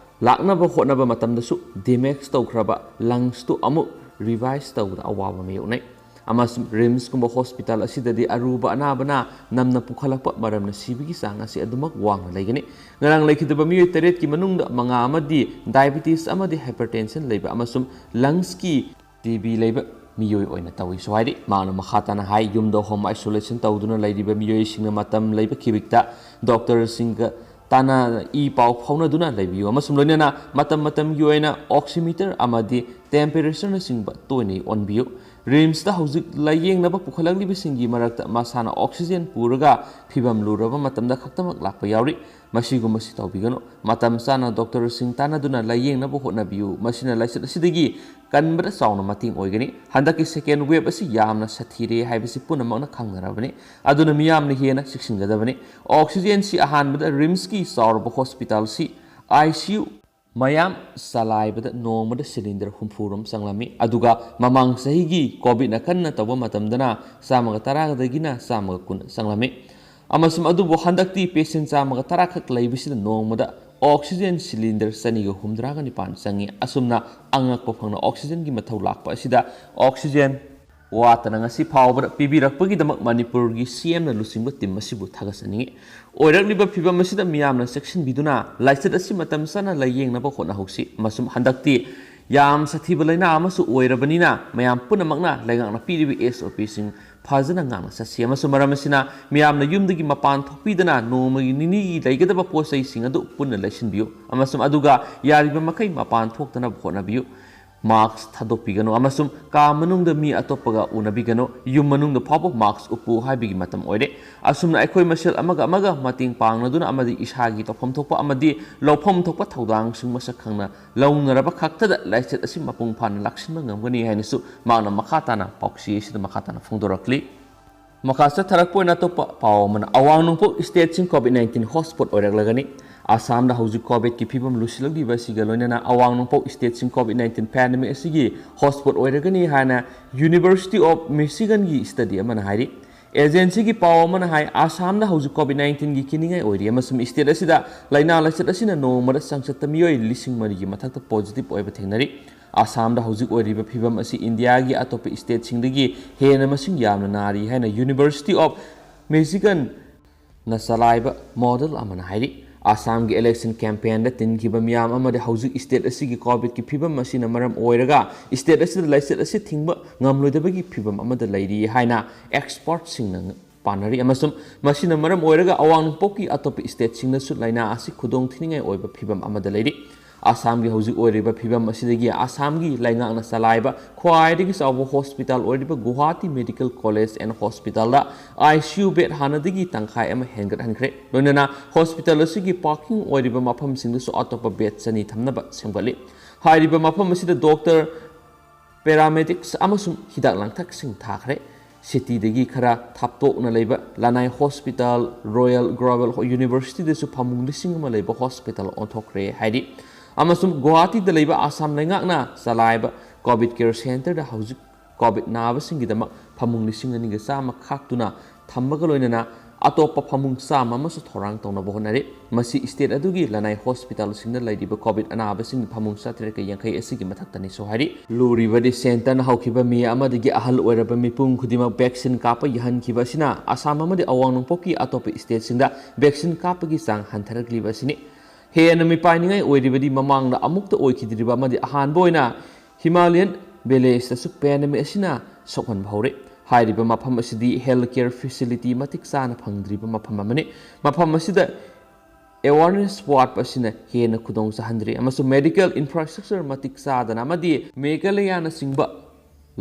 ꯂꯥꯛꯅꯕ ꯍꯣꯠꯅꯕ ꯃꯇꯝꯗꯁꯨ damage ꯇꯧꯈ꯭ꯔꯕ ꯂꯪꯁꯇꯨ ꯑꯃꯨꯛ ꯔꯤꯚꯥꯏꯁ ꯇꯧꯕꯗ ꯑꯋꯥꯕ ꯃꯥꯌꯣꯛꯅꯩ꯫ ꯑꯃꯁꯨꯡ ꯔꯤꯝꯁꯀꯨꯝꯕ ꯍꯣꯁꯄꯤꯇꯥꯜ ꯑꯁꯤꯗꯗꯤ ꯑꯔꯨꯕ ꯑꯅꯥꯕꯅ ꯅꯝꯅ ꯄꯨꯈꯠꯂꯛꯄ ꯃꯔꯝꯅ ꯁꯤꯕꯒꯤ ꯆꯥꯡ ꯑꯁꯤ ꯑꯗꯨꯃꯛ ꯋꯥꯡꯅ ꯂꯩꯒꯅꯤ꯫ ꯉꯔꯥꯡ ꯂꯩꯈꯤꯗꯕ ꯃꯤꯑꯣꯏ ꯇꯔꯦꯠꯀꯤ ꯃꯅꯨꯡꯗ ꯃꯉꯥ ꯑꯃꯗꯤ diabetes ꯑꯃꯗꯤ hypertension ꯂꯩꯕ ꯑꯃꯁꯨꯡ ꯂꯪꯁꯀꯤ ꯇꯤ ꯕꯤ ꯂꯩꯕ ꯃꯤꯑꯣꯏ ꯑꯣꯏꯅ ꯇꯧꯏꯁꯨ ꯍꯥꯏꯔꯤ꯫ ꯃꯍꯥꯛꯅ ꯃꯈꯥ ꯇꯥꯅ ꯍꯥꯏ, ꯌꯨꯝꯗ home isolation ꯇꯧꯗꯨꯅ ꯂꯩꯔꯤꯕ ꯃꯤꯑꯣꯏꯁꯤꯡꯅ ꯃꯇꯝ ꯂꯩꯕ ꯈꯤꯕꯤꯛꯇ ꯗꯣꯛꯇꯔꯁꯤꯡꯒ ꯇꯥꯟꯅ ꯏ ꯄꯥꯎ ꯐꯥꯎꯅꯗꯨꯅ ꯂꯩꯕꯤꯌꯨ ꯑꯃꯁꯨꯡ ꯂꯣꯏꯅꯅ ꯃꯇꯝ ꯃꯇꯝꯒꯤ ꯑꯣꯏꯅ oximeter ꯑꯃꯗꯤ temperatureꯅꯆꯤꯡꯕ ꯇꯣꯏꯅ ꯑꯣꯟꯕꯤꯌꯨ꯫ ꯔꯤꯝꯁꯇ ꯍꯧꯖꯤꯛ ꯂꯥꯌꯦꯡꯅꯕ ꯄꯨꯈꯠꯂꯛꯂꯤꯕꯁꯤꯡꯒꯤ ꯃꯔꯛꯇ ꯃꯁꯥꯅ oxygen ꯄꯨꯔꯒ ꯐꯤꯕꯝ ꯂꯨꯔꯕ ꯃꯇꯝꯗ ꯈꯛꯇꯃꯛ ꯂꯥꯛꯄ ꯌꯥꯎꯔꯤ꯫ ꯃꯁꯤꯒꯨꯝꯕꯁꯤ ꯇꯧꯕꯤꯒꯅꯨ꯫ ꯃꯇꯝ ꯆꯥꯅ ꯗꯣꯛꯇꯔꯁꯤꯡ ꯇꯥꯟꯅꯗꯨꯅ ꯂꯥꯌꯦꯡꯅꯕ ꯍꯣꯠꯅꯕꯤꯌꯨ꯫ ꯃꯁꯤꯅ ꯂꯥꯏꯆꯠ ꯑꯁꯤꯗꯒꯤ ꯀꯟꯕꯗ ꯆꯥꯎꯅ ꯃꯇꯦꯡ ꯑꯣꯏꯒꯅꯤ꯫ ꯍꯟꯗꯛꯀꯤ second wave ꯑꯁꯤ ꯌꯥꯝꯅ ꯁꯥꯊꯤꯔꯦ ꯍꯥꯏꯕꯁꯤ ꯄꯨꯝꯅꯃꯛꯅ ꯈꯪꯅꯔꯕꯅꯤ꯫ ꯑꯗꯨꯅ ꯃꯤꯌꯥꯝꯅ ꯍꯦꯟꯅ ꯆꯦꯛꯁꯤꯟꯒꯗꯕꯅꯤ꯫ Oxygenꯁꯤ ꯑꯍꯥꯟꯕꯗ ꯔꯤꯝꯁꯀꯤ ꯆꯥꯎꯔꯕ ꯍꯣꯁꯄꯤꯇꯥꯜꯁꯤ, I C U ꯃꯌꯥꯝ ꯆꯂꯥꯏꯕꯗ ꯅꯣꯡꯃꯗ ꯁꯤꯂꯤꯟꯗꯔ ꯍꯨꯝꯐꯨ ꯔꯣꯝ ꯆꯪꯂꯝꯃꯤ꯫ ꯑꯗꯨꯒ ꯃꯃꯥꯡ ꯆꯍꯤꯒꯤ ꯀꯣꯚꯤꯗꯅ ꯀꯟꯅ ꯇꯧꯕ ꯃꯇꯝꯗꯅ ꯆꯥꯝꯃꯒ ꯇꯔꯥꯗꯒꯤꯅ ꯆꯥꯝꯃꯒ ꯀꯨꯟ ꯆꯪꯂꯝꯃꯤ꯫ ꯑꯃꯁꯨꯡ ꯑꯗꯨꯕꯨ ꯍꯟꯗꯛꯇꯤ ꯄꯦꯁꯦꯟ ꯆꯥꯝꯃꯒ ꯇꯔꯥ ꯈꯛ ꯂꯩꯕꯁꯤꯗ ꯅꯣꯡꯃꯗ ꯑꯣꯛꯁꯤꯖꯦꯟ ꯁꯤꯂꯤꯟꯗꯔ ꯆꯅꯤꯒ ꯍꯨꯝꯗ꯭ꯔꯥꯒ ꯅꯤꯄꯥꯟ ꯆꯪꯏ꯫ ꯑꯁꯨꯝꯅ ꯑꯉꯛꯄ ꯐꯪꯅ ꯑꯣꯛꯁꯤꯖꯦꯟꯒꯤ ꯃꯊꯧ ꯂꯥꯛꯄ ꯑꯁꯤꯗ ꯑꯣꯛꯁꯤꯖꯦꯟ ꯋꯥꯠꯇꯅ ꯉꯁꯤ ꯐꯥꯎꯕꯗ ꯄꯤꯕꯤꯔꯛꯄꯒꯤꯗꯃꯛ ꯃꯅꯤꯄꯨꯔꯒꯤ ꯁꯤ ꯑꯦꯝꯅ ꯂꯨꯆꯤꯡꯕ ꯇꯤꯝ ꯑꯁꯤꯕꯨ ꯊꯥꯒꯠꯆꯅꯤꯡꯏ꯫ ꯑꯣꯏꯔꯛꯂꯤꯕ ꯐꯤꯚꯝ ꯑꯁꯤꯗ ꯃꯤꯌꯥꯝꯅ ꯆꯦꯛꯁꯤꯟꯕꯤꯗꯨꯅ ꯂꯥꯏꯆꯠ ꯑꯁꯤ ꯃꯇꯝ ꯆꯥꯅ ꯂꯥꯏꯌꯦꯡꯅꯕ ꯍꯣꯠꯅꯍꯧꯁꯤ꯫ ꯑꯃꯁꯨꯡ ꯍꯟꯗꯛꯇꯤ ꯌꯥꯝ ꯁꯥꯊꯤꯕ ꯂꯥꯏꯅꯥ ꯑꯃꯁꯨ ꯑꯣꯏꯔꯕꯅꯤꯅ ꯃꯌꯥꯝ ꯄꯨꯝꯅꯃꯛꯅ ꯂꯩꯉꯥꯛꯅ ꯄꯤꯔꯤꯕ ꯑꯦꯁ ꯑꯣ ꯄꯤꯁꯤꯡ ꯐꯖꯅ ꯉꯥꯛꯅ ꯆꯠꯁꯤ꯫ ꯑꯃꯁꯨꯡ ꯃꯔꯝ ꯑꯁꯤꯅ ꯃꯤꯌꯥꯝꯅ ꯌꯨꯝꯗꯒꯤ ꯃꯄꯥꯟ ꯊꯣꯛꯄꯤꯗꯅ ꯅꯣꯡꯃꯒꯤ ꯅꯤꯅꯤꯒꯤ ꯂꯩꯒꯗꯕ ꯄꯣꯠ ꯆꯩꯁꯤꯡ ꯑꯗꯨ ꯄꯨꯟꯅ ꯂꯩꯁꯤꯟꯕꯤꯌꯨ꯫ ꯑꯃꯁꯨꯡ ꯑꯗꯨꯒ ꯌꯥꯔꯤꯕ ꯃꯈꯩ ꯃꯄꯥꯟ ꯊꯣꯛꯇꯅꯕ ꯍꯣꯠꯅꯕꯤꯌꯨ꯫ ꯃꯥꯛꯁ ꯊꯥꯗꯣꯛꯄꯤꯒꯅꯨ ꯑꯃꯁꯨꯡ ꯀꯥ ꯃꯅꯨꯡꯗ ꯃꯤ ꯑꯇꯣꯞꯄꯒ ꯎꯅꯕꯤꯒꯅꯨ꯫ ꯌꯨꯝ ꯃꯅꯨꯡꯗ ꯐꯥꯎꯕ ꯃꯥꯛꯁ ꯎꯞꯄꯨ ꯍꯥꯏꯕꯒꯤ ꯃꯇꯝ ꯑꯣꯏꯔꯦ꯫ ꯑꯁꯨꯝꯅ ꯑꯩꯈꯣꯏ ꯃꯁꯦꯜ ꯑꯃꯒ ꯑꯃꯒ ꯃꯇꯦꯡ ꯄꯥꯡꯅꯗꯨꯅ ꯑꯃꯗꯤ ꯏꯁꯥꯒꯤ ꯇꯧꯐꯝ ꯊꯣꯛꯄ ꯑꯃꯗꯤ ꯂꯧꯐꯝ ꯊꯣꯛꯄ ꯊꯧꯗꯥꯡꯁꯤꯡ ꯃꯁꯛ ꯈꯪꯅ ꯂꯧꯅꯔꯕ ꯈꯛꯇꯗ ꯂꯥꯏꯆꯠ ꯑꯁꯤ ꯃꯄꯨꯡ ꯐꯥꯅ ꯂꯥꯛꯁꯤꯟꯕ ꯉꯝꯒꯅꯤ ꯍꯥꯏꯅꯁꯨ ꯃꯍꯥꯛꯅ ꯃꯈꯥ ꯇꯥꯅ ꯄꯥꯎꯆꯦ ꯑꯁꯤꯗ ꯃꯈꯥ ꯇꯥꯅ ꯐꯣꯡꯗꯣꯔꯛꯂꯤ꯫ ꯃꯈꯥ ꯆꯠꯊꯔꯛꯄ ꯑꯣꯏꯅ ꯑꯇꯣꯞꯄ ꯄꯥꯎ ꯑꯃꯅ, ꯑꯋꯥꯡ ꯅꯣꯡꯄꯣꯛ ꯁ꯭ꯇꯦꯠꯁꯤꯡ ꯀꯣꯚꯤꯗ ꯅꯥꯏꯟꯇꯤꯟ ꯍꯣꯠꯁ꯭ꯄꯣꯠ ꯑꯣꯏꯔꯛꯂꯒꯅꯤ꯫ ꯑꯁꯥꯝꯗ ꯍꯧꯖꯤꯛ ꯀꯣꯚꯤꯗꯀꯤ ꯐꯤꯕꯝ ꯂꯨꯁꯤꯜꯂꯛꯂꯤꯕ ꯑꯁꯤꯒ ꯂꯣꯏꯅꯅ ꯑꯋꯥꯡ ꯅꯣꯡꯄꯣꯛ ꯁ꯭ꯇꯦꯠꯁꯤꯡ ꯀꯣꯚꯤꯗ ꯅꯥꯏꯟꯇꯤꯟ ꯄꯦꯟꯗꯦꯃꯤꯛ ꯑꯁꯤꯒꯤ ꯍꯣꯠꯁ꯭ꯄꯣꯠ ꯑꯣꯏꯔꯒꯅꯤ ꯍꯥꯏꯅ ꯌꯨꯅꯤꯚꯔꯁꯤꯇꯤ ꯑꯣꯐ ꯃꯤꯆꯤꯒꯟꯒꯤ ꯁ꯭ꯇꯗꯤ ꯑꯃꯅ ꯍꯥꯏꯔꯤ꯫ ꯑꯦꯖꯦꯟꯁꯤꯒꯤ ꯄꯥꯎ ꯑꯃꯅ ꯍꯥꯏ, ꯑꯁꯥꯝꯗ ꯍꯧꯖꯤꯛ ꯀꯣꯚꯤꯗ ꯅꯥꯏꯟꯇꯤꯟꯒꯤ ꯀꯤꯅꯤꯡꯉꯥꯏ ꯑꯣꯏꯔꯤ ꯑꯃꯁꯨꯡ ꯁ꯭ꯇꯦꯠ ꯑꯁꯤꯗ ꯂꯥꯏꯅꯥ ꯂꯥꯏꯆꯠ ꯑꯁꯤꯅ ꯅꯣꯡꯃꯗ ꯆꯥꯡꯆꯠꯇ ꯃꯤꯑꯣꯏ ꯂꯤꯁꯤꯡ ꯃꯔꯤꯒꯤ ꯃꯊꯛꯇ ꯄꯣꯖꯤꯇꯤꯚ ꯑꯣꯏꯕ ꯊꯦꯡꯅꯔꯤ꯫ ꯑꯁꯥꯝꯗ ꯍꯧꯖꯤꯛ ꯑꯣꯏꯔꯤꯕ ꯐꯤꯕꯝ ꯑꯁꯤ ꯏꯟꯗꯤꯌꯥꯒꯤ ꯑꯇꯣꯞꯄ ꯁ꯭ꯇꯦꯠꯁꯤꯡꯗꯒꯤ ꯍꯦꯟꯅ ꯃꯁꯤꯡ ꯌꯥꯝꯅ ꯅꯥꯔꯤ ꯍꯥꯏꯅ ꯌꯨꯅꯤꯚꯔꯁꯤꯇꯤ ꯑꯣꯐ ꯃꯤꯆꯤꯒꯟꯅ ꯆꯂꯥꯏꯕ ꯃꯣꯗꯦꯜ ꯑꯃꯅ ꯍꯥꯏꯔꯤ꯫ ꯑꯁꯥꯝꯒꯤ ꯏꯂꯦꯛꯁꯟ ꯀꯦꯝꯄꯦꯟꯗ ꯇꯤꯟꯈꯤꯕ ꯃꯤꯌꯥꯝ ꯑꯃꯗꯤ ꯍꯧꯖꯤꯛ ꯁ꯭ꯇꯦꯠ ꯑꯁꯤꯒꯤ ꯀꯣꯚꯤꯗꯀꯤ ꯐꯤꯕꯝ ꯑꯁꯤꯅ ꯃꯔꯝ ꯑꯣꯏꯔꯒ ꯁ꯭ꯇꯦꯠ ꯑꯁꯤꯗ ꯂꯥꯏꯆꯠ ꯑꯁꯤ ꯊꯤꯡꯕ ꯉꯝꯂꯣꯏꯗꯕꯒꯤ ꯐꯤꯕꯝ ꯑꯃꯗ ꯂꯩꯔꯤ ꯍꯥꯏꯅ ꯑꯦꯛꯁꯄꯔꯠꯁꯤꯡꯅ ꯄꯥꯅꯔꯤ ꯑꯃꯁꯨꯡ ꯃꯁꯤꯅ ꯃꯔꯝ ꯑꯣꯏꯔꯒ ꯑꯋꯥꯡ ꯅꯣꯡꯄꯣꯛꯀꯤ ꯑꯇꯣꯞꯄ ꯁ꯭ꯇꯦꯠꯁꯤꯡꯗꯁꯨ ꯂꯥꯏꯅꯥ ꯑꯁꯤ ꯈꯨꯗꯣꯡ ꯊꯤꯅꯤꯡꯉꯥꯏ ꯑꯣꯏꯕ ꯐꯤꯕꯝ ꯑꯃꯗ ꯂꯩꯔꯤ꯫ ꯑꯁꯥꯝꯒꯤ ꯍꯧꯖꯤꯛ ꯑꯣꯏꯔꯤꯕ ꯐꯤꯕꯝ ꯑꯁꯤꯗꯒꯤ ꯑꯁꯥꯝꯒꯤ ꯂꯩꯉꯥꯛꯅ ꯆꯂꯥꯏꯕ ꯈ꯭ꯋꯥꯏꯗꯒꯤ ꯆꯥꯎꯕ ꯍꯣꯁꯄꯤꯇꯥꯜ ꯑꯣꯏꯔꯤꯕ ꯒꯨꯋꯥꯍꯥꯇꯤ ꯃꯦꯗꯤꯀꯦꯜ ꯀꯣꯂꯦꯖ ꯑꯦꯟ ꯍꯣꯁꯄꯤꯇꯥꯜꯗ ꯑꯥꯏ ꯁꯤ ꯌꯨ ꯕꯦꯗ ꯍꯥꯟꯅꯗꯒꯤ ꯇꯪꯈꯥꯏ ꯑꯃ ꯍꯦꯟꯒꯠꯍꯟꯈ꯭ꯔꯦ꯫ ꯂꯣꯏꯅꯅ ꯍꯣꯁꯄꯤꯇꯥꯜ ꯑꯁꯤꯒꯤ ꯄꯥꯔꯀꯤꯡ ꯑꯣꯏꯔꯤꯕ ꯃꯐꯝꯁꯤꯡꯗꯁꯨ ꯑꯇꯣꯞꯄ ꯕꯦꯗ ꯆꯅꯤ ꯊꯝꯅꯕ ꯁꯦꯝꯒꯠꯂꯤ꯫ ꯍꯥꯏꯔꯤꯕ ꯃꯐꯝ ꯑꯁꯤꯗ ꯗꯣꯛꯇꯔ, ꯄꯦꯔꯥꯃꯦꯗꯤꯛꯁ ꯑꯃꯁꯨꯡ ꯍꯤꯗꯥꯛ ꯂꯥꯡꯊꯛꯁꯤꯡ ꯊꯥꯈ꯭ꯔꯦ꯫ ꯁꯤꯇꯤꯗꯒꯤ ꯈꯔ ꯊꯥꯞꯇꯣꯛꯅ ꯂꯩꯕ ꯂꯅꯥꯏ ꯍꯣꯁꯄꯤꯇꯥꯜ ꯔꯣꯌꯦꯜ ꯒ꯭ꯂꯣꯕꯦꯜ ꯌꯨꯅꯤꯚꯔꯁꯤꯇꯤꯗꯁꯨ ꯐꯃꯨꯡ ꯂꯤꯁꯤꯡ ꯑꯃ ꯂꯩꯕ ꯍꯣꯁꯄꯤꯇꯥꯜ ꯑꯣꯟꯊꯣꯛꯈ꯭ꯔꯦ ꯍꯥꯏꯔꯤ꯫ ꯑꯃꯁꯨꯡ ꯒꯨꯋꯥꯍꯥꯇꯤꯗ ꯂꯩꯕ ꯑꯁꯥꯝ ꯂꯩꯉꯥꯛꯅ ꯆꯂꯥꯏꯕ COVID Care Centreꯗ ꯍꯧꯖꯤꯛ COVID ꯅꯥꯕꯁꯤꯡꯒꯤꯗꯃꯛ ꯐꯃꯨꯡ ꯂꯤꯁꯤꯡ ꯑꯅꯤꯒ ꯆꯥꯝꯃ ꯈꯥꯛꯇꯨꯅ ꯊꯝꯕꯒ ꯂꯣꯏꯅꯅ ꯑꯇꯣꯞꯄ ꯐꯃꯨꯡ ꯆꯥꯝꯃ ꯑꯃꯁꯨ ꯊꯧꯔꯥꯡ ꯇꯧꯅꯕ ꯍꯣꯠꯅꯔꯤ꯫ ꯃꯁꯤ state ꯑꯗꯨꯒꯤ ꯂꯅꯥꯏ hospitalꯁꯤꯡꯗ ꯂꯩꯔꯤꯕ COVID ꯑꯅꯥꯕꯁꯤꯡꯒꯤ ꯐꯃꯨꯡ ꯆꯥꯇꯔꯦꯠꯀ ꯌꯥꯡꯈꯩ ꯑꯁꯤꯒꯤ ꯃꯊꯛꯇꯅꯤꯁꯨ ꯍꯥꯏꯔꯤ꯫ ꯂꯨꯔꯤꯕꯗꯤ centreꯅ ꯍꯧꯈꯤꯕ May ꯑꯃꯗꯒꯤ ꯑꯍꯜ ꯑꯣꯏꯔꯕ ꯃꯤꯄꯨꯝ ꯈꯨꯗꯤꯡꯃꯛ vaccine ꯀꯥꯞꯄ ꯌꯥꯍꯟꯈꯤꯕ ꯑꯁꯤꯅ ꯑꯁꯥꯝ ꯑꯃꯗꯤ ꯑꯋꯥꯡ ꯅꯣꯡꯄꯣꯛꯀꯤ ꯑꯇꯣꯞꯄ stateꯁꯤꯡꯗ vaccine ꯀꯥꯞꯄꯒꯤ ꯆꯥꯡ ꯍꯟꯊꯔꯛꯂꯤꯕ ꯑꯁꯤꯅꯤ꯫ ꯍꯦꯟꯅ ꯃꯤꯄꯥꯏꯅꯤꯡꯉꯥꯏ ꯑꯣꯏꯔꯤꯕꯗꯤ ꯃꯃꯥꯡꯗ ꯑꯃꯨꯛꯇ ꯑꯣꯏꯈꯤꯗ꯭ꯔꯤꯕ ꯑꯃꯗꯤ ꯑꯍꯥꯟꯕ ꯑꯣꯏꯅ Himalayan villageꯇꯁꯨ pandemic ꯑꯁꯤꯅ ꯁꯣꯛꯍꯟꯕ ꯍꯧꯔꯦ꯫ ꯍꯥꯏꯔꯤꯕ ꯃꯐꯝ ꯑꯁꯤꯗꯤ health care facility ꯃꯇꯤꯛ ꯆꯥꯅ ꯐꯪꯗ꯭ꯔꯤꯕ ꯃꯐꯝ ꯑꯃꯅꯤ꯫ ꯃꯐꯝ ꯑꯁꯤꯗ awareness ꯋꯥꯠꯄ ꯑꯁꯤꯅ ꯍꯦꯟꯅ ꯈꯨꯗꯣꯡ ꯆꯥꯍꯟꯗ꯭ꯔꯤ ꯑꯃꯁꯨꯡ medical infrastructure ꯃꯇꯤꯛ ꯆꯥꯗꯅ ꯑꯃꯗꯤ ꯃꯦꯘꯥꯂꯌꯥꯅꯆꯤꯡꯕ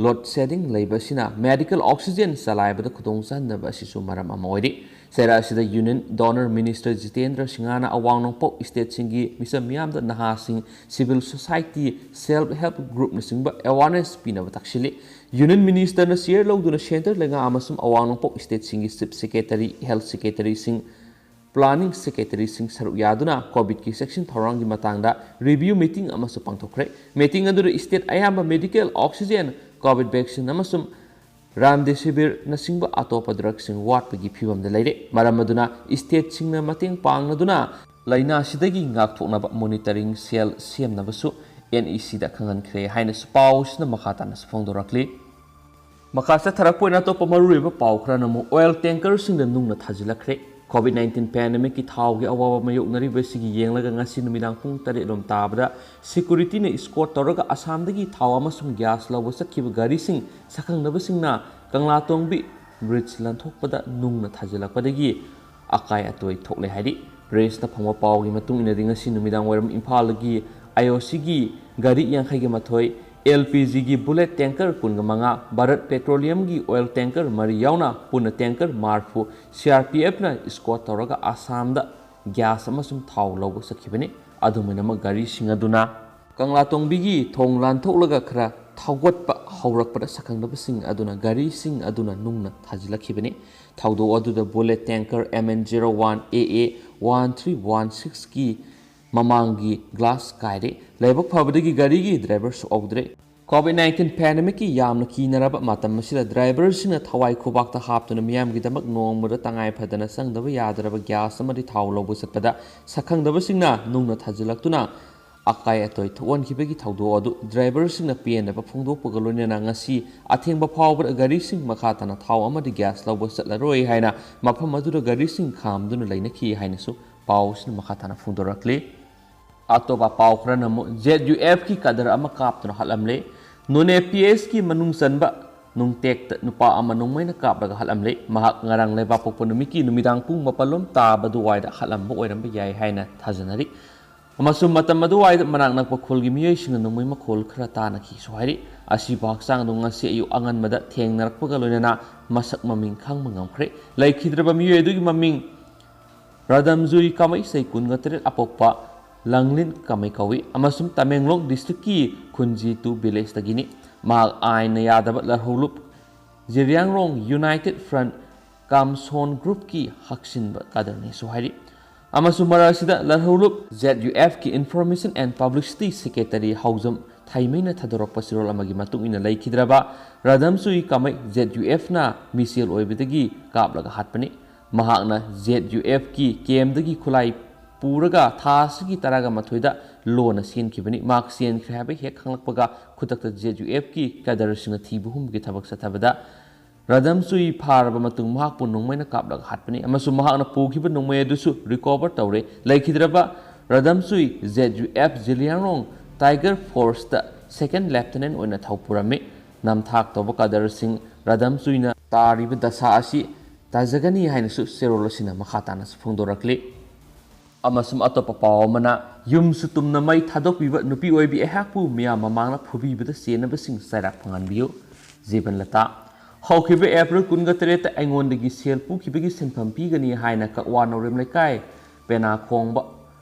load shedding ꯂꯩꯕ ꯑꯁꯤꯅ medical oxygen ꯆꯂꯥꯏꯕꯗ ꯈꯨꯗꯣꯡ ꯆꯥꯍꯟꯗꯕ ꯑꯁꯤꯁꯨ ꯃꯔꯝ ꯑꯃ ꯑꯣꯏꯔꯤ꯫ ꯆꯩꯔꯥ ꯑꯁꯤꯗ Union Donor Minister ꯖꯤꯇꯦꯟꯗ꯭ꯔ ꯁꯤꯡꯍꯅ ꯑꯋꯥꯡ ꯅꯣꯡꯄꯣꯛ stateꯁꯤꯡꯒꯤ ꯃꯤꯆꯝ ꯃꯤꯌꯥꯝꯗ ꯅꯍꯥꯁꯤꯡ, civil society, self help groupꯅꯆꯤꯡꯕ awareness ꯄꯤꯅꯕ ꯇꯥꯛꯁꯤꯜꯂꯤ꯫ Union Ministerꯅ chair ꯂꯧꯗꯨꯅ centre ꯂꯩꯉꯥꯛ ꯑꯃꯁꯨꯡ ꯑꯋꯥꯡ ꯅꯣꯡꯄꯣꯛ stateꯁꯤꯡꯒꯤ chief secretary, health secretaryꯁꯤꯡ, planning secretaryꯁꯤꯡ ꯁꯔꯨꯛ ꯌꯥꯗꯨꯅ COVIDꯀꯤ ꯆꯦꯛꯁꯤꯟ ꯊꯧꯔꯥꯡꯒꯤ ꯃꯇꯥꯡꯗ review meeting ꯑꯃꯁꯨ ꯄꯥꯡꯊꯣꯛꯈ꯭ꯔꯦ꯫ Meeting ꯑꯗꯨꯗ state ꯑꯌꯥꯝꯕ medical oxygen, COVID vaccine ꯑꯃꯁꯨꯡ Remdesivirꯅꯆꯤꯡꯕ ꯑꯇꯣꯞꯄ drugꯁꯤꯡ ꯋꯥꯠꯄꯒꯤ ꯐꯤꯚꯝꯗ ꯂꯩꯔꯦ꯫ ꯃꯔꯝ ꯑꯗꯨꯅ stateꯁꯤꯡꯅ ꯃꯇꯦꯡ ꯄꯥꯡꯅꯗꯨꯅ ꯂꯥꯏꯅꯥꯁꯤꯗꯒꯤ ꯉꯥꯛꯊꯣꯛꯅꯕ monitoring cell ꯁꯦꯝꯅꯕꯁꯨ NECꯗ ꯈꯪꯍꯟꯈ꯭ꯔꯦ ꯍꯥꯏꯅꯁꯨ ꯄꯥꯎ ꯑꯁꯤꯅ ꯃꯈꯥ ꯇꯥꯅꯁꯨ ꯐꯣꯡꯗꯣꯔꯛꯂꯤ꯫ ꯃꯈꯥ ꯆꯠꯊꯔꯛꯄ ꯑꯣꯏꯅ ꯑꯇꯣꯞꯄ ꯃꯔꯨꯑꯣꯏꯕ ꯄꯥꯎ ꯈꯔꯅ ꯑꯃꯨꯛ oil tankerꯁꯤꯡꯗ ꯅꯨꯡꯅ ꯊꯥꯖꯤꯜꯂꯛꯈ꯭ꯔꯦ꯫ COVID nineteen pandemicꯀꯤ ꯊꯥꯎꯒꯤ ꯑꯋꯥꯕ ꯃꯥꯌꯣꯛꯅꯔꯤꯕꯁꯤꯒꯤ ꯌꯦꯡꯂꯒ ꯉꯁꯤ ꯅꯨꯃꯤꯗꯥꯡ ꯄꯨꯡ ꯇꯔꯦꯠ ꯂꯣꯝ ꯇꯥꯕꯗ securityꯅ escort ꯇꯧꯔꯒ ꯑꯁꯥꯝꯗꯒꯤ ꯊꯥꯎ ꯑꯃꯁꯨꯡ gas ꯂꯧꯕ ꯆꯠꯈꯤꯕ ꯒꯥꯔꯤꯁꯤꯡ ꯁꯛꯈꯪꯅꯕꯁꯤꯡꯅ ꯀꯪꯂꯥꯇꯣꯡꯕꯤ bridge ꯂꯥꯟꯊꯣꯛꯄꯗ ꯅꯨꯡꯅ ꯊꯥꯖꯤꯜꯂꯛꯄꯗꯒꯤ ꯑꯀꯥꯏ ꯑꯇꯣꯏ ꯊꯣꯛꯂꯦ ꯍꯥꯏꯔꯤ꯫ Pressꯇ ꯐꯪꯕ ꯄꯥꯎꯒꯤ ꯃꯇꯨꯡ ꯏꯟꯅꯗꯤ ꯉꯁꯤ ꯅꯨꯃꯤꯗꯥꯡ ꯋꯥꯏꯔꯝ ꯏꯝꯐꯥꯜꯒꯤ IOCꯒꯤ ꯒꯥꯔꯤ ꯌꯥꯡꯈꯩꯒ ꯃꯥꯊꯣꯏ, LPGꯒꯤ bullet tanker ꯀꯨꯟꯒ ꯃꯉꯥ, Bharat Petroleumꯒꯤ oil tanker ꯃꯔꯤ ꯌꯥꯎꯅ ꯄꯨꯟꯅ tanker ꯃꯔꯤꯐꯨ CRPFꯅ escort ꯇꯧꯔꯒ ꯑꯁꯥꯝꯗ gas ꯑꯃꯁꯨꯡ ꯊꯥꯎ ꯂꯧꯕ ꯆꯠꯈꯤꯕꯅꯤ꯫ ꯑꯗꯨꯝ ꯑꯣꯏꯅꯃꯛ ꯒꯥꯔꯤꯁꯤꯡ ꯑꯗꯨꯅ ꯀꯪꯂꯥꯇꯣꯡꯕꯤꯒꯤ ꯊꯣꯡ ꯂꯥꯟꯊꯣꯛꯂꯒ ꯈꯔ ꯊꯧꯒꯠꯄ ꯍꯧꯔꯛꯄꯗ ꯁꯛꯈꯪꯅꯕꯁꯤꯡ ꯑꯗꯨꯅ ꯒꯥꯔꯤꯁꯤꯡ ꯑꯗꯨꯅ ꯅꯨꯡꯅ ꯊꯥꯖꯤꯜꯂꯛꯈꯤꯕꯅꯤ꯫ ꯊꯧꯗꯣꯛ ꯑꯗꯨꯗ bullet tanker MN zero one AA one three one sixꯀꯤ ꯃꯃꯥꯡꯒꯤ ꯒ꯭ꯂꯥꯁ ꯀꯥꯏꯔꯦ꯫ ꯂꯥꯏꯕꯛ ꯐꯕꯗꯒꯤ ꯒꯥꯔꯤꯒꯤ ꯗ꯭ꯔꯥꯏꯚꯔ ꯁꯣꯛꯍꯧꯗ꯭ꯔꯦ꯫ ꯀꯣꯚꯤꯗ ꯅꯥꯏꯟꯇꯤꯟ ꯄꯦꯟꯗꯦꯃꯤꯛꯀꯤ ꯌꯥꯝꯅ ꯀꯤꯅꯔꯕ ꯃꯇꯝ ꯑꯁꯤꯗ ꯗ꯭ꯔꯥꯏꯚꯔꯁꯤꯡꯅ ꯊꯋꯥꯏ ꯈꯨꯕꯥꯛꯇ ꯍꯥꯞꯇꯨꯅ ꯃꯤꯌꯥꯝꯒꯤꯗꯃꯛ ꯅꯣꯡꯃꯗ ꯇꯉꯥꯏ ꯐꯗꯅ ꯆꯪꯗꯕ ꯌꯥꯗ꯭ꯔꯕ ꯒ꯭ꯌꯥꯁ ꯑꯃꯗꯤ ꯊꯥꯎ ꯂꯧꯕ ꯆꯠꯄꯗ ꯁꯛꯈꯪꯗꯕꯁꯤꯡꯅ ꯅꯨꯡꯅ ꯊꯥꯖꯤꯜꯂꯛꯇꯨꯅ ꯑꯀꯥꯏ ꯑꯇꯣꯏ ꯊꯣꯛꯍꯟꯈꯤꯕꯒꯤ ꯊꯧꯗꯣꯛ ꯑꯗꯨ ꯗ꯭ꯔꯥꯏꯚꯔꯁꯤꯡꯅ ꯄꯦꯟꯗꯕ ꯐꯣꯡꯗꯣꯛꯄꯒ ꯂꯣꯏꯅꯅ ꯉꯁꯤ ꯑꯊꯦꯡꯕ ꯐꯥꯎꯕꯗ ꯒꯥꯔꯤꯁꯤꯡ ꯃꯈꯥ ꯇꯥꯅ ꯊꯥꯎ ꯑꯃꯗꯤ ꯒ꯭ꯌꯥꯁ ꯂꯧꯕ ꯆꯠꯂꯔꯣꯏ ꯍꯥꯏꯅ ꯃꯐꯝ ꯑꯗꯨꯗ ꯒꯥꯔꯤꯁꯤꯡ ꯈꯥꯝꯗꯨꯅ ꯂꯩꯅꯈꯤ ꯍꯥꯏꯅꯁꯨ ꯄꯥꯎ ꯑꯁꯤꯅ ꯃꯈꯥ ꯇꯥꯅ ꯐꯣꯡꯗꯣꯔꯛꯂꯤ꯫ ꯑꯇꯣꯞꯄ ꯄꯥꯎ ꯈꯔꯅ ꯑꯃꯨꯛ ꯖꯦꯠ ꯌꯨ ꯑꯦꯐꯀꯤ ꯀꯗꯔ ꯑꯃ ꯀꯥꯞꯇꯨꯅ ꯍꯥꯠꯂꯝꯂꯦ꯫ ꯅꯣꯅꯦ ꯄꯤ ꯑꯦꯁꯀꯤ ꯃꯅꯨꯡ ꯆꯟꯕ ꯅꯨꯡꯇꯦꯛꯇ ꯅꯨꯄꯥ ꯑꯃ ꯅꯣꯡꯃꯩꯅ ꯀꯥꯞꯂꯒ ꯍꯥꯠꯂꯝꯂꯦ꯫ ꯃꯍꯥꯛ ꯉꯔꯥꯡ ꯂꯩꯕꯥꯛꯄꯣꯛꯄ ꯅꯨꯃꯤꯠꯀꯤ ꯅꯨꯃꯤꯗꯥꯡ ꯄꯨꯡ ꯃꯥꯄꯜꯂꯣꯝ ꯇꯥꯕ ꯑꯗꯨꯋꯥꯏꯗ ꯍꯥꯠꯂꯝꯕ ꯑꯣꯏꯔꯝꯕ ꯌꯥꯏ ꯍꯥꯏꯅ ꯊꯥꯖꯅꯔꯤ꯫ ꯑꯃꯁꯨꯡ ꯃꯇꯝ ꯑꯗꯨꯋꯥꯏꯗ ꯃꯅꯥꯛ ꯅꯛꯄ ꯈꯨꯜꯒꯤ ꯃꯤꯑꯣꯏꯁꯤꯡꯅ ꯅꯣꯡꯃꯩ ꯃꯈꯣꯜ ꯈꯔ ꯇꯥꯅꯈꯤꯁꯨ ꯍꯥꯏꯔꯤ꯫ ꯑꯁꯤꯕꯨ ꯍꯛꯆꯥꯡꯗꯨ ꯉꯁꯤ ꯑꯌꯨꯛ ꯑꯉꯟꯕꯗ ꯊꯦꯡꯅꯔꯛꯄꯒ ꯂꯣꯏꯅꯅ ꯃꯁꯛ ꯃꯃꯤꯡ ꯈꯪꯕ ꯉꯝꯈ꯭ꯔꯦ꯫ ꯂꯩꯈꯤꯗ꯭ꯔꯕ ꯃꯤꯑꯣꯏ ꯑꯗꯨꯒꯤ ꯃꯃꯤꯡ ꯔꯥꯗꯝꯖꯨꯏ ꯀꯥꯃꯩ, ꯆꯍꯤ ꯀꯨꯟꯒ ꯇꯔꯦꯠ, ꯑꯄꯣꯛꯄ ꯂꯥꯡꯂꯤꯟ ꯀꯥꯃꯩ ꯀꯧꯏ ꯑꯃꯁꯨꯡ ꯇꯃꯦꯡꯂꯣꯡ ꯗꯤꯁꯇ꯭ꯔꯤꯛꯀꯤ ꯈꯨꯟꯖꯤ ꯇꯨ ꯚꯤꯂꯦꯖꯇꯒꯤꯅꯤ꯫ ꯃꯍꯥꯛ ꯑꯥꯏꯟꯅ ꯌꯥꯗꯕ ꯂꯔꯍꯧꯂꯨꯞ ꯖꯤꯔꯤꯌꯥꯡꯔꯣꯡ ꯌꯨꯅꯥꯏꯇꯦꯗ ꯐ꯭ꯔꯟꯠ ꯀꯥꯝꯁꯣꯟ ꯒ꯭ꯔꯨꯞꯀꯤ ꯍꯛꯆꯤꯟꯕ ꯀꯥꯗꯔꯅꯤꯁꯨ ꯍꯥꯏꯔꯤ꯫ ꯑꯃꯁꯨꯡ ꯃꯔꯛ ꯑꯁꯤꯗ ꯂꯔꯍꯧꯂꯨꯞ ꯖꯦꯠ ꯌꯨ ꯑꯦꯐꯀꯤ Information and Publicity Secretary Haojam ꯊꯥꯏꯃꯩꯅ ꯊꯥꯗꯣꯔꯛꯄ ꯆꯦꯔꯣꯜ ꯑꯃꯒꯤ ꯃꯇꯨꯡ ꯏꯟꯅ ꯂꯩꯈꯤꯗ꯭ꯔꯕ ꯔꯥꯗꯝꯁꯨꯏ ꯀꯥꯃꯩ ꯖꯦꯠ ꯌꯨ ꯑꯦꯐꯅ ꯃꯤꯁꯦꯜ ꯑꯣꯏꯕꯗꯒꯤ ꯀꯥꯞꯂꯒ ꯍꯥꯠꯄꯅꯤ꯫ ꯃꯍꯥꯛꯅ ꯖꯦꯠ ꯌꯨ ꯑꯦꯐꯀꯤ ꯀꯦꯝꯗꯒꯤ ꯈꯨꯠꯂꯥꯏ ꯄꯨꯔꯒ ꯊꯥ ꯑꯁꯤꯒꯤ ꯇꯔꯥꯒ ꯃꯥꯊꯣꯏꯗ ꯂꯣꯟꯅ ꯆꯦꯟꯈꯤꯕꯅꯤ꯫ ꯃꯍꯥꯛ ꯆꯦꯟꯈ꯭ꯔꯦ ꯍꯥꯏꯕ ꯍꯦꯛ ꯈꯪꯂꯛꯄꯒ ꯈꯨꯗꯛꯇ ꯖꯦꯠ ꯌꯨ ꯑꯦꯐꯀꯤ ꯀꯦꯗꯔꯁꯤꯡꯅ ꯊꯤꯕ ꯍꯨꯝꯕꯒꯤ ꯊꯕꯛ ꯆꯠꯊꯕꯗ ꯔꯥꯗꯝꯁꯨꯏ ꯐꯥꯔꯕ ꯃꯇꯨꯡ ꯃꯍꯥꯛꯄꯨ ꯅꯣꯡꯃꯩꯅ ꯀꯥꯞꯂꯒ ꯍꯥꯠꯄꯅꯤ ꯑꯃꯁꯨꯡ ꯃꯍꯥꯛꯅ ꯄꯨꯈꯤꯕ ꯅꯣꯡꯃꯩ ꯑꯗꯨꯁꯨ ꯔꯤꯀꯣꯚꯔ ꯇꯧꯔꯦ꯫ ꯂꯩꯈꯤꯗ꯭ꯔꯕ ꯔꯥꯗꯝꯁꯨꯏ ꯖꯦꯠ ꯌꯨ ꯑꯦꯐ ꯖꯤꯂꯤꯌꯥꯡꯔꯣꯡ ꯇꯥꯏꯒꯔ ꯐꯣꯔꯁꯇ ꯁꯦꯀꯦꯟ ꯂꯦꯐꯇꯤꯅꯦꯟ ꯑꯣꯏꯅ ꯊꯧ ꯄꯨꯔꯝꯃꯤ꯫ ꯅꯝꯊꯥꯛ ꯇꯧꯕ ꯀꯗꯔꯁꯤꯡ ꯔꯥꯗꯝꯁꯨꯏꯅ ꯇꯥꯔꯤꯕ ꯗꯁꯥ ꯑꯁꯤ ꯇꯥꯖꯒꯅꯤ ꯍꯥꯏꯅꯁꯨ ꯆꯦꯔꯣꯜ ꯑꯁꯤꯅ ꯃꯈꯥ ꯇꯥꯅꯁꯨ ꯐꯣꯡꯗꯣꯔꯛꯂꯤ꯫ ꯑꯃꯁꯨꯡ ꯑꯇꯣꯞꯄ ꯄꯥꯎ ꯑꯃꯅ, ꯌꯨꯝꯁꯨ ꯇꯨꯝꯅ ꯃꯩ ꯊꯥꯗꯣꯛꯄꯤꯕ ꯅꯨꯄꯤ ꯑꯣꯏꯕꯤ ꯑꯩꯍꯥꯛꯄꯨ ꯃꯤꯌꯥꯝ ꯃꯃꯥꯡꯗ ꯐꯨꯕꯤꯕꯗ ꯆꯦꯟꯅꯕꯁꯤꯡ ꯆꯩꯔꯥꯛ ꯐꯪꯍꯟꯕꯤꯌꯨ꯫ ꯖꯤꯕꯟꯂꯇꯥ꯫ ꯍꯧꯈꯤꯕ ꯑꯦꯄ꯭ꯔꯤꯜ ꯀꯨꯟꯒ ꯇꯔꯦꯠꯇ ꯑꯩꯉꯣꯟꯗꯒꯤ ꯁꯦꯜ ꯄꯨꯈꯤꯕꯒꯤ ꯁꯤꯟꯐꯝ ꯄꯤꯒꯅꯤ ꯍꯥꯏꯅ ꯀꯛꯋꯥ ꯅꯥꯎꯔꯦꯝ ꯂꯩꯀꯥꯏ ꯄꯦꯅꯥꯈꯣꯡꯕ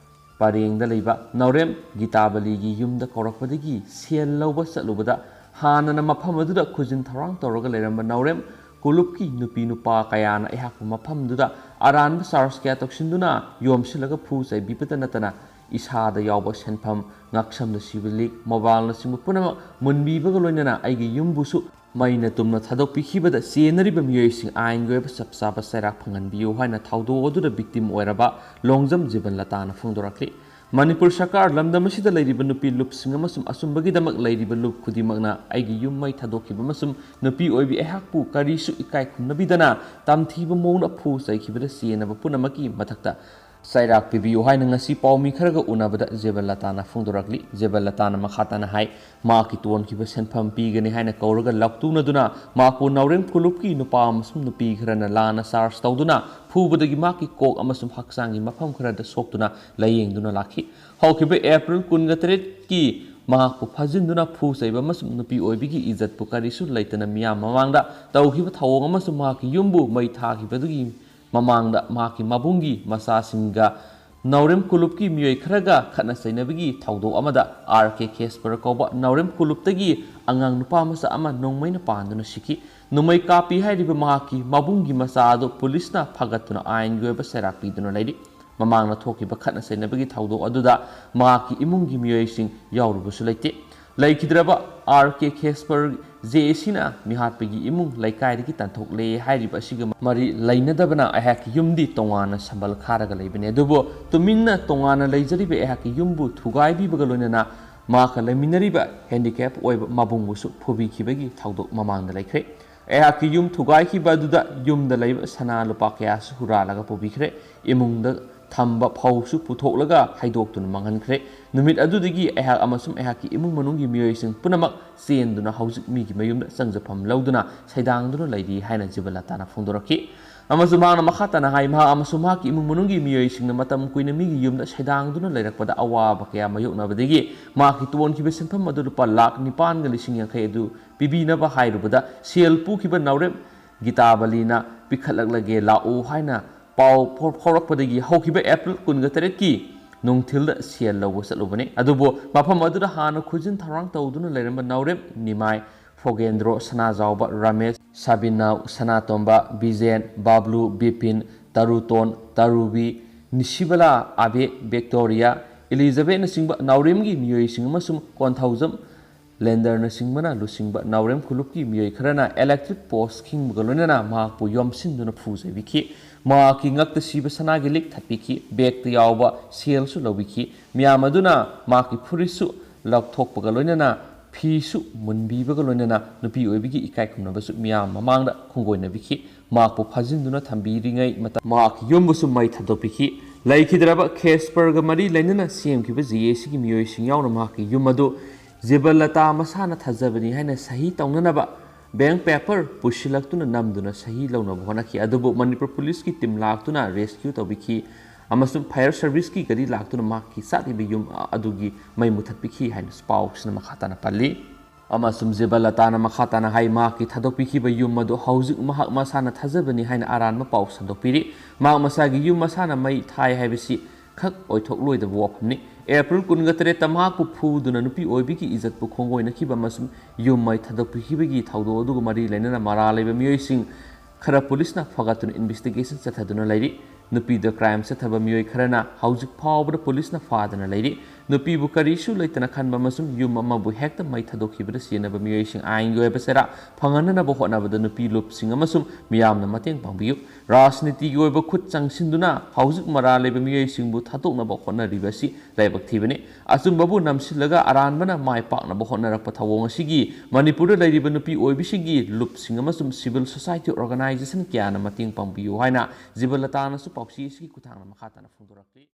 ꯄꯔꯦꯡꯗ ꯂꯩꯕ ꯅꯥꯎꯔꯦꯝ ꯒꯤꯇꯥꯕꯂꯤꯒꯤ ꯌꯨꯝꯗ ꯀꯧꯔꯛꯄꯗꯒꯤ ꯁꯦꯜ ꯂꯧꯕ ꯆꯠꯂꯨꯕꯗ ꯍꯥꯟꯅꯅ ꯃꯐꯝ ꯑꯗꯨꯗ ꯈꯨꯖꯤꯟ ꯊꯧꯔꯥꯡ ꯇꯧꯔꯒ ꯂꯩꯔꯝꯕ ꯅꯥꯎꯔꯦꯝ ꯀꯣꯂꯨꯞꯀꯤ ꯅꯨꯄꯤ ꯅꯨꯄꯥ ꯀꯌꯥꯅ ꯑꯩꯍꯥꯛꯄꯨ ꯃꯐꯝꯗꯨꯗ ꯑꯔꯥꯟꯕ ꯆꯥꯔꯖ ꯀꯌꯥ ꯇꯧꯁꯤꯟꯗꯨꯅ ꯌꯣꯝꯁꯤꯜꯂꯒ ꯐꯨ ꯆꯩꯕꯤꯕꯇ ꯅꯠꯇꯅ ꯏꯁꯥꯗ ꯌꯥꯎꯕ ꯁꯦꯟꯐꯝ, ꯉꯥꯛꯁꯝꯗ ꯁꯤꯕ ꯂꯤꯛ, ꯃꯣꯕꯥꯏꯜꯅꯆꯤꯡꯕ ꯄꯨꯝꯅꯃꯛ ꯃꯨꯟꯕꯤꯕꯒ ꯂꯣꯏꯅꯅ ꯑꯩꯒꯤ ꯌꯨꯝꯕꯨꯁꯨ ꯃꯩꯅ ꯇꯨꯝꯅ ꯊꯥꯗꯣꯛꯄꯤꯈꯤꯕꯗ ꯆꯦꯟꯅꯔꯤꯕ ꯃꯤꯑꯣꯏꯁꯤꯡ ꯑꯥꯏꯟꯒꯤ ꯑꯣꯏꯕ ꯆꯞ ꯆꯥꯕ ꯆꯩꯔꯥꯛ ꯐꯪꯍꯟꯕꯤꯌꯨ ꯍꯥꯏꯅ ꯊꯧꯗꯣꯛ ꯑꯗꯨꯗ victim ꯑꯣꯏꯔꯕ ꯂꯣꯡꯖꯝ ꯖꯤꯕꯟ ꯂꯇꯥꯅ ꯐꯣꯡꯗꯣꯔꯛꯂꯤ꯫ ꯃꯅꯤꯄꯨꯔ ꯁꯔꯀꯥꯔ, ꯂꯝꯗꯝ ꯑꯁꯤꯗ ꯂꯩꯔꯤꯕ ꯅꯨꯄꯤ ꯂꯨꯞꯁꯤꯡ ꯑꯃꯁꯨꯡ ꯑꯆꯨꯝꯕꯒꯤꯗꯃꯛ ꯂꯩꯔꯤꯕ ꯂꯨꯞ ꯈꯨꯗꯤꯡꯃꯛꯅ ꯑꯩꯒꯤ ꯌꯨꯝ ꯃꯩ ꯊꯥꯗꯣꯛꯈꯤꯕ ꯑꯃꯁꯨꯡ ꯅꯨꯄꯤ ꯑꯣꯏꯕꯤ ꯑꯩꯍꯥꯛꯄꯨ ꯀꯔꯤꯁꯨ ꯏꯀꯥꯏ ꯈꯨꯝꯅꯕꯤꯗꯅ ꯇꯝꯊꯤꯕ ꯃꯑꯣꯡꯗ ꯐꯨ ꯆꯩꯈꯤꯕꯗ ꯆꯦꯟꯅꯕ ꯄꯨꯝꯅꯃꯛꯀꯤ ꯃꯊꯛꯇ ꯆꯩꯔꯥꯛ ꯄꯤꯕꯤꯌꯨ ꯍꯥꯏꯅ ꯉꯁꯤ ꯄꯥꯎꯃꯤ ꯈꯔꯒ ꯎꯅꯕꯗ ꯖꯦꯕꯟ ꯂꯇꯥꯅ ꯐꯣꯡꯗꯣꯔꯛꯂꯤ꯫ ꯖꯦꯕꯟ ꯂꯇꯥꯅ ꯃꯈꯥ ꯇꯥꯅ ꯍꯥꯏ, ꯃꯍꯥꯛꯀꯤ ꯇꯣꯟꯈꯤꯕ ꯁꯦꯟꯐꯝ ꯄꯤꯒꯅꯤ ꯍꯥꯏꯅ ꯀꯧꯔꯒ ꯂꯥꯎꯇꯨꯅꯗꯨꯅ ꯃꯍꯥꯛꯄꯨ ꯅꯥꯎꯔꯦꯝ ꯀꯣꯂꯨꯞꯀꯤ ꯅꯨꯄꯥ ꯑꯃꯁꯨꯡ ꯅꯨꯄꯤ ꯈꯔꯅ ꯂꯥꯟꯅ ꯆꯥꯔꯖ ꯇꯧꯗꯨꯅ ꯐꯨꯕꯗꯒꯤ ꯃꯍꯥꯛꯀꯤ ꯀꯣꯛ ꯑꯃꯁꯨꯡ ꯍꯛꯆꯥꯡꯒꯤ ꯃꯐꯝ ꯈꯔꯗ ꯁꯣꯛꯇꯨꯅ ꯂꯥꯌꯦꯡꯗꯨꯅ ꯂꯥꯛꯈꯤ꯫ ꯍꯧꯈꯤꯕ ꯑꯦꯄ꯭ꯔꯤꯜ ꯀꯨꯟꯒ ꯇꯔꯦꯠꯀꯤ ꯃꯍꯥꯛꯄꯨ ꯐꯥꯖꯤꯟꯗꯨꯅ ꯐꯨ ꯆꯩꯕ ꯑꯃꯁꯨꯡ ꯅꯨꯄꯤ ꯑꯣꯏꯕꯤꯒꯤ ꯏꯖꯠꯄꯨ ꯀꯔꯤꯁꯨ ꯂꯩꯇꯅ ꯃꯤꯌꯥꯝ ꯃꯃꯥꯡꯗ ꯇꯧꯈꯤꯕ ꯊꯧꯑꯣꯡ ꯑꯃꯁꯨꯡ ꯃꯍꯥꯛꯀꯤ ꯌꯨꯝꯕꯨ ꯃꯩ ꯊꯥꯈꯤꯕꯗꯨꯒꯤ ꯃꯃꯥꯡꯗ ꯃꯍꯥꯛꯀꯤ ꯃꯕꯨꯡꯒꯤ ꯃꯆꯥꯁꯤꯡꯒ ꯅꯥꯎꯔꯦꯝ ꯀꯣꯂꯨꯞꯀꯤ ꯃꯤꯑꯣꯏ ꯈꯔꯒ ꯈꯠꯅ ꯆꯩꯅꯕꯒꯤ ꯊꯧꯗꯣꯛ ꯑꯃꯗ ꯑꯥꯔ ꯀꯦ ꯈꯦꯁꯄꯔ ꯀꯧꯕ ꯅꯥꯎꯔꯦꯝ ꯀꯣꯂꯨꯞꯇꯒꯤ ꯑꯉꯥꯡ ꯅꯨꯄꯥ ꯃꯆꯥ ꯑꯃ ꯅꯣꯡꯃꯩꯅ ꯄꯥꯟꯗꯨꯅ ꯁꯤꯈꯤ꯫ ꯅꯣꯡꯃꯩ ꯀꯥꯞꯄꯤ ꯍꯥꯏꯔꯤꯕ ꯃꯍꯥꯛꯀꯤ ꯃꯕꯨꯡꯒꯤ ꯃꯆꯥ ꯑꯗꯨ ꯄꯨꯂꯤꯁꯅ ꯐꯥꯒꯠꯇꯨꯅ ꯑꯥꯏꯟꯒꯤ ꯑꯣꯏꯕ ꯆꯩꯔꯥꯛ ꯄꯤꯗꯨꯅ ꯂꯩꯔꯤ꯫ ꯃꯃꯥꯡꯗ ꯊꯣꯛꯈꯤꯕ ꯈꯠꯅ ꯆꯩꯅꯕꯒꯤ ꯊꯧꯗꯣꯛ ꯑꯗꯨꯗ ꯃꯍꯥꯛꯀꯤ ꯏꯃꯨꯡꯒꯤ ꯃꯤꯑꯣꯏꯁꯤꯡ ꯌꯥꯎꯔꯨꯕꯁꯨ ꯂꯩꯇꯦ꯫ ꯂꯩꯈꯤꯗ꯭ꯔꯕ ꯑꯥꯔ ꯀꯦ ꯈꯦꯁꯄꯔ ꯖꯦ ꯑꯦ ꯁꯤꯅ ꯃꯤꯍꯥꯠꯄꯒꯤ ꯏꯃꯨꯡ ꯂꯩꯀꯥꯏꯗꯒꯤ ꯇꯥꯟꯊꯣꯛꯂꯦ ꯍꯥꯏꯔꯤꯕ ꯑꯁꯤꯒ ꯃꯔꯤ ꯂꯩꯅꯗꯕꯅ ꯑꯩꯍꯥꯛꯀꯤ ꯌꯨꯝꯗꯤ ꯇꯣꯉꯥꯟꯅ ꯁꯝꯕꯜ ꯈꯥꯔꯒ ꯂꯩꯕꯅꯤ꯫ ꯑꯗꯨꯕꯨ ꯇꯨꯃꯤꯟꯅ ꯇꯣꯉꯥꯟꯅ ꯂꯩꯖꯔꯤꯕ ꯑꯩꯍꯥꯛꯀꯤ ꯌꯨꯝꯕꯨ ꯊꯨꯒꯥꯏꯕꯤꯕꯒ ꯂꯣꯏꯅꯅ ꯃꯍꯥꯛꯀ ꯂꯩꯃꯤꯟꯅꯔꯤꯕ ꯍꯦꯟꯗꯤꯀꯦꯞ ꯑꯣꯏꯕ ꯃꯕꯨꯡꯕꯨꯁꯨ ꯐꯨꯕꯤꯈꯤꯕꯒꯤ ꯊꯧꯗꯣꯛ ꯃꯃꯥꯡꯗ ꯂꯩꯈ꯭ꯔꯦ꯫ ꯑꯩꯍꯥꯛꯀꯤ ꯌꯨꯝ ꯊꯨꯒꯥꯏꯈꯤꯕ ꯑꯗꯨꯗ ꯌꯨꯝꯗ ꯂꯩꯕ ꯁꯅꯥ ꯂꯨꯄꯥ ꯀꯌꯥꯁꯨ ꯍꯨꯔꯥꯜꯂꯒ ꯄꯨꯕꯤꯈ꯭ꯔꯦ꯫ ꯏꯃꯨꯡꯗ ꯊꯝꯕ ꯐꯧꯁꯨ ꯄꯨꯊꯣꯛꯂꯒ ꯍꯩꯗꯣꯛꯇꯨꯅ ꯃꯥꯡꯍꯟꯈ꯭ꯔꯦ꯫ ꯅꯨꯃꯤꯠ ꯑꯗꯨꯗꯒꯤ ꯑꯩꯍꯥꯛ ꯑꯃꯁꯨꯡ ꯑꯩꯍꯥꯛꯀꯤ ꯏꯃꯨꯡ ꯃꯅꯨꯡꯒꯤ ꯃꯤꯑꯣꯏꯁꯤꯡ ꯄꯨꯝꯅꯃꯛ ꯆꯦꯟꯗꯨꯅ ꯍꯧꯖꯤꯛ ꯃꯤꯒꯤ ꯃꯌꯨꯝꯗ ꯆꯪꯖꯐꯝ ꯂꯧꯗꯨꯅ ꯁꯩꯗꯥꯡꯗꯨꯅ ꯂꯩꯔꯤ ꯍꯥꯏꯅ ꯖꯤꯕꯟ ꯂꯇꯥꯅ ꯐꯣꯡꯗꯣꯔꯛꯈꯤ꯫ ꯑꯃꯁꯨꯡ ꯃꯍꯥꯛꯅ ꯃꯈꯥ ꯇꯥꯅ ꯍꯥꯏ, ꯃꯍꯥꯛ ꯑꯃꯁꯨꯡ ꯃꯍꯥꯛꯀꯤ ꯏꯃꯨꯡ ꯃꯅꯨꯡꯒꯤ ꯃꯤꯑꯣꯏꯁꯤꯡꯅ ꯃꯇꯝ ꯀꯨꯏꯅ ꯃꯤꯒꯤ ꯌꯨꯝꯗ ꯁꯩꯗꯥꯡꯗꯨꯅ ꯂꯩꯔꯛꯄꯗ ꯑꯋꯥꯕ ꯀꯌꯥ ꯃꯥꯌꯣꯛꯅꯕꯗꯒꯤ ꯃꯍꯥꯛꯀꯤ ꯇꯣꯟꯈꯤꯕ ꯁꯦꯟꯐꯝ ꯑꯗꯨ ꯂꯨꯄꯥ ꯂꯥꯈ ꯅꯤꯄꯥꯟꯒ ꯂꯤꯁꯤꯡ ꯌꯥꯡꯈꯩ ꯑꯗꯨ ꯄꯤꯕꯤꯅꯕ ꯍꯥꯏꯔꯨꯕꯗ ꯁꯦꯜ ꯄꯨꯈꯤꯕ ꯅꯥꯎꯔꯦꯝ ꯒꯤꯇꯥꯕꯂꯤꯅ ꯄꯤꯈꯠꯂꯛꯂꯒꯦ ꯂꯥꯛꯎ ꯍꯥꯏꯅ ꯄꯥꯎ ꯐꯥꯎ-, ꯐꯥꯎꯔꯛꯄꯗꯒꯤ ꯍꯧꯈꯤꯕ ꯑꯦꯄ꯭ꯔꯤꯜ ꯀꯨꯟꯒ ꯇꯔꯦꯠꯀꯤ ꯅꯨꯡꯊꯤꯜꯗ ꯁꯦꯜ ꯂꯧꯕ ꯆꯠꯂꯨꯕꯅꯤ꯫ ꯑꯗꯨꯕꯨ ꯃꯐꯝ ꯑꯗꯨꯗ ꯍꯥꯟꯅ ꯈꯨꯖꯤꯟ ꯊꯧꯔꯥꯡ ꯇꯧꯗꯨꯅ ꯂꯩꯔꯝꯕ ꯅꯥꯎꯔꯦꯝ ꯅꯤꯃꯥꯏ, ꯐꯣꯒꯦꯟꯗ꯭ꯔꯣ, ꯁꯅꯥꯖꯥꯎꯕ, ꯔꯥꯃꯦꯁ, ꯁꯥꯕꯤꯅꯥꯎ, ꯁꯅꯥꯇꯣꯝꯕ, ꯕꯤꯖꯦꯟ, ꯕꯥꯕ꯭ꯂꯨ, ꯕꯤꯄꯤꯟ, ꯇꯔꯨꯇꯣꯟ, ꯇꯔꯨꯕꯤ, ꯅꯤꯁꯤꯕꯂꯥ, ꯑꯕꯦ, ꯕꯦꯛꯇꯣꯔꯤꯌꯥ, ꯏꯂꯤꯖꯥꯕꯦꯠꯅꯆꯤꯡꯕ ꯅꯥꯎꯔꯦꯝꯒꯤ ꯃꯤꯑꯣꯏꯁꯤꯡ ꯑꯃꯁꯨꯡ ꯀꯣꯟꯊꯧꯖꯝ ꯂꯦꯟꯗꯔꯅꯆꯤꯡꯕꯅ ꯂꯨꯆꯤꯡꯕ ꯅꯥꯎꯔꯦꯝ ꯈꯨꯂꯨꯞꯀꯤ ꯃꯤꯑꯣꯏ ꯈꯔꯅ electric post ꯈꯤꯡꯕꯒ ꯂꯣꯏꯅꯅ ꯃꯍꯥꯛꯄꯨ ꯌꯣꯝꯁꯤꯟꯗꯨꯅ ꯐꯨꯖꯕꯤꯈꯤ꯫ ꯃꯍꯥꯛꯀꯤ ꯉꯛꯇ ꯁꯤꯕ ꯁꯅꯥꯒꯤ ꯂꯤꯛ ꯊꯠꯄꯤꯈꯤ꯫ Bagꯇ ꯌꯥꯎꯕ ꯁꯦꯜꯁꯨ ꯂꯧꯕꯤꯈꯤ꯫ ꯃꯤꯌꯥꯝ ꯑꯗꯨꯅ ꯃꯍꯥꯛꯀꯤ ꯐꯨꯔꯤꯠꯁꯨ ꯂꯧꯊꯣꯛꯄꯒ ꯂꯣꯏꯅꯅ ꯐꯤꯁꯨ ꯃꯨꯟꯕꯤꯕꯒ ꯂꯣꯏꯅꯅ ꯅꯨꯄꯤ ꯑꯣꯏꯕꯤꯒꯤ ꯏꯀꯥꯏ ꯈꯨꯝꯅꯕꯁꯨ ꯃꯤꯌꯥꯝ ꯃꯃꯥꯡꯗ ꯈꯣꯡꯒꯣꯏꯅꯕꯤꯈꯤ꯫ ꯃꯍꯥꯛꯄꯨ ꯐꯥꯖꯤꯟꯗꯨꯅ ꯊꯝꯕꯤꯔꯤꯉꯩ ꯃꯇꯝ ꯃꯍꯥꯛꯀꯤ ꯌꯨꯝꯕꯨꯁꯨ ꯃꯩ ꯊꯥꯗꯣꯛꯄꯤꯈꯤ꯫ ꯂꯩꯈꯤꯗ꯭ꯔꯕ ꯈꯦꯁꯄꯔꯒ ꯃꯔꯤ ꯂꯩꯅꯅ ꯁꯦꯝꯈꯤꯕ ꯖꯦ ꯑꯦ ꯁꯤꯒꯤ ꯃꯤꯑꯣꯏꯁꯤꯡ ꯌꯥꯎꯅ ꯃꯍꯥꯛꯀꯤ ꯌꯨꯝ ꯑꯗꯨ ꯖꯤꯕꯂꯇꯥ ꯃꯁꯥꯅ ꯊꯥꯖꯕꯅꯤ ꯍꯥꯏꯅ ꯁꯍꯤ ꯇꯧꯅꯅꯕ bank paper ꯄꯨꯁꯤꯜꯂꯛꯇꯨꯅ ꯅꯝꯗꯨꯅ ꯁꯍꯤ ꯂꯧꯅꯕ ꯍꯣꯠꯅꯈꯤ꯫ ꯑꯗꯨꯕꯨ ꯃꯅꯤꯄꯨꯔ ꯄꯨꯂꯤꯁꯀꯤ team ꯂꯥꯛꯇꯨꯅ rescue ꯇꯧꯕꯤꯈꯤ ꯑꯃꯁꯨꯡ fire serviceꯀꯤ ꯒꯥꯔꯤ ꯂꯥꯛꯇꯨꯅ ꯃꯍꯥꯛꯀꯤ ꯆꯥꯛꯂꯤꯕ ꯌꯨꯝ ꯑꯗꯨꯒꯤ ꯃꯩ ꯃꯨꯊꯠꯄꯤꯈꯤ ꯍꯥꯏꯅ ꯄꯥꯎꯁꯤꯅ ꯃꯈꯥ ꯇꯥꯅ ꯄꯜꯂꯤ꯫ ꯑꯃꯁꯨꯡ ꯖꯤꯕꯂꯇꯥꯅ ꯃꯈꯥ ꯇꯥꯅ ꯍꯥꯏ, ꯃꯍꯥꯛꯀꯤ ꯊꯥꯗꯣꯛꯄꯤꯈꯤꯕ ꯌꯨꯝ ꯑꯗꯨ ꯍꯧꯖꯤꯛ ꯃꯍꯥꯛ ꯃꯁꯥꯅ ꯊꯥꯖꯕꯅꯤ ꯍꯥꯏꯅ ꯑꯔꯥꯟꯕ ꯄꯥꯎ ꯁꯟꯗꯣꯛꯄꯤꯔꯤ꯫ ꯃꯍꯥꯛ ꯃꯁꯥꯒꯤ ꯌꯨꯝ ꯃꯁꯥꯅ ꯃꯩ ꯊꯥꯏ ꯍꯥꯏꯕꯁꯤ ꯈꯛ ꯑꯣꯏꯊꯣꯛꯂꯣꯏꯗꯕ ꯋꯥꯐꯝꯅꯤ꯫ ꯑꯦꯄ꯭ꯔꯤꯜ ꯀꯨꯟꯒ ꯇꯔꯦꯠꯇ ꯃꯍꯥꯛꯄꯨ ꯐꯨꯗꯨꯅ ꯅꯨꯄꯤ ꯑꯣꯏꯕꯤꯒꯤ ꯏꯖꯠꯄꯨ ꯈꯣꯡꯒꯣꯏꯅꯈꯤꯕ ꯑꯃꯁꯨꯡ ꯌꯨꯝ ꯃꯩ ꯊꯥꯗꯣꯛꯄꯤꯈꯤꯕꯒꯤ ꯊꯧꯗꯣꯛ ꯑꯗꯨꯒ ꯃꯔꯤ ꯂꯩꯅꯅ ꯃꯔꯥꯜ ꯂꯩꯕ ꯃꯤꯑꯣꯏꯁꯤꯡ ꯈꯔ ꯄꯨꯂꯤꯁꯅ ꯐꯒꯠꯇꯨꯅ investigation ꯆꯠꯊꯗꯨꯅ ꯂꯩꯔꯤ꯫ ꯅꯨꯄꯤꯗ crime ꯆꯠꯊꯕ ꯃꯤꯑꯣꯏ ꯈꯔꯅ ꯍꯧꯖꯤꯛ ꯐꯥꯎꯕꯗ ꯄꯨꯂꯤꯁꯅ ꯐꯥꯗꯅ ꯂꯩꯔꯤ꯫ ꯅꯨꯄꯤꯕꯨ ꯀꯔꯤꯁꯨ ꯂꯩꯇꯅ ꯈꯟꯕ ꯑꯃꯁꯨꯡ ꯌꯨꯝ ꯑꯃꯕꯨ ꯍꯦꯛꯇ ꯃꯩ ꯊꯥꯗꯣꯛꯈꯤꯕꯗ ꯆꯦꯟꯅꯕ ꯃꯤꯑꯣꯏꯁꯤꯡ ꯑꯥꯏꯟꯒꯤ ꯑꯣꯏꯕ ꯆꯩꯔꯥꯛ ꯐꯪꯍꯟꯅꯅꯕ ꯍꯣꯠꯅꯕꯗ ꯅꯨꯄꯤ ꯂꯨꯞꯁꯤꯡ ꯑꯃꯁꯨꯡ ꯃꯤꯌꯥꯝꯅ ꯃꯇꯦꯡ ꯄꯥꯡꯕꯤꯌꯨ꯫ ꯔꯥꯖꯅꯤꯇꯤꯒꯤ ꯑꯣꯏꯕ ꯈꯨꯠ ꯆꯪꯁꯤꯟꯗꯨꯅ ꯍꯧꯖꯤꯛ ꯃꯔꯥꯜ ꯂꯩꯕ ꯃꯤꯑꯣꯏꯁꯤꯡꯕꯨ ꯊꯥꯗꯣꯛꯅꯕ ꯍꯣꯠꯅꯔꯤꯕ ꯑꯁꯤ ꯂꯥꯏꯕꯛ ꯊꯤꯕꯅꯤ꯫ ꯑꯆꯨꯝꯕꯕꯨ ꯅꯝꯁꯤꯜꯂꯒ ꯑꯔꯥꯟꯕꯅ ꯃꯥꯏ ꯄꯥꯛꯅꯕ ꯍꯣꯠꯅꯔꯛꯄ ꯊꯧꯑꯣꯡ ꯑꯁꯤꯒꯤ ꯃꯅꯤꯄꯨꯔꯗ ꯂꯩꯔꯤꯕ ꯅꯨꯄꯤ ꯑꯣꯏꯕꯤꯁꯤꯡꯒꯤ ꯂꯨꯞꯁꯤꯡ ꯑꯃꯁꯨꯡ civil society organization ꯀꯌꯥꯅ ꯃꯇꯦꯡ ꯄꯥꯡꯕꯤꯌꯨ ꯍꯥꯏꯅ ꯖꯤꯕꯂꯇꯥꯅꯁꯨ ꯄꯥꯎꯆꯦ ꯑꯁꯤꯒꯤ ꯈꯨꯠꯊꯥꯡꯗ ꯃꯈꯥ ꯇꯥꯅ ꯐꯣꯡꯗꯣꯔꯛꯂꯤ꯫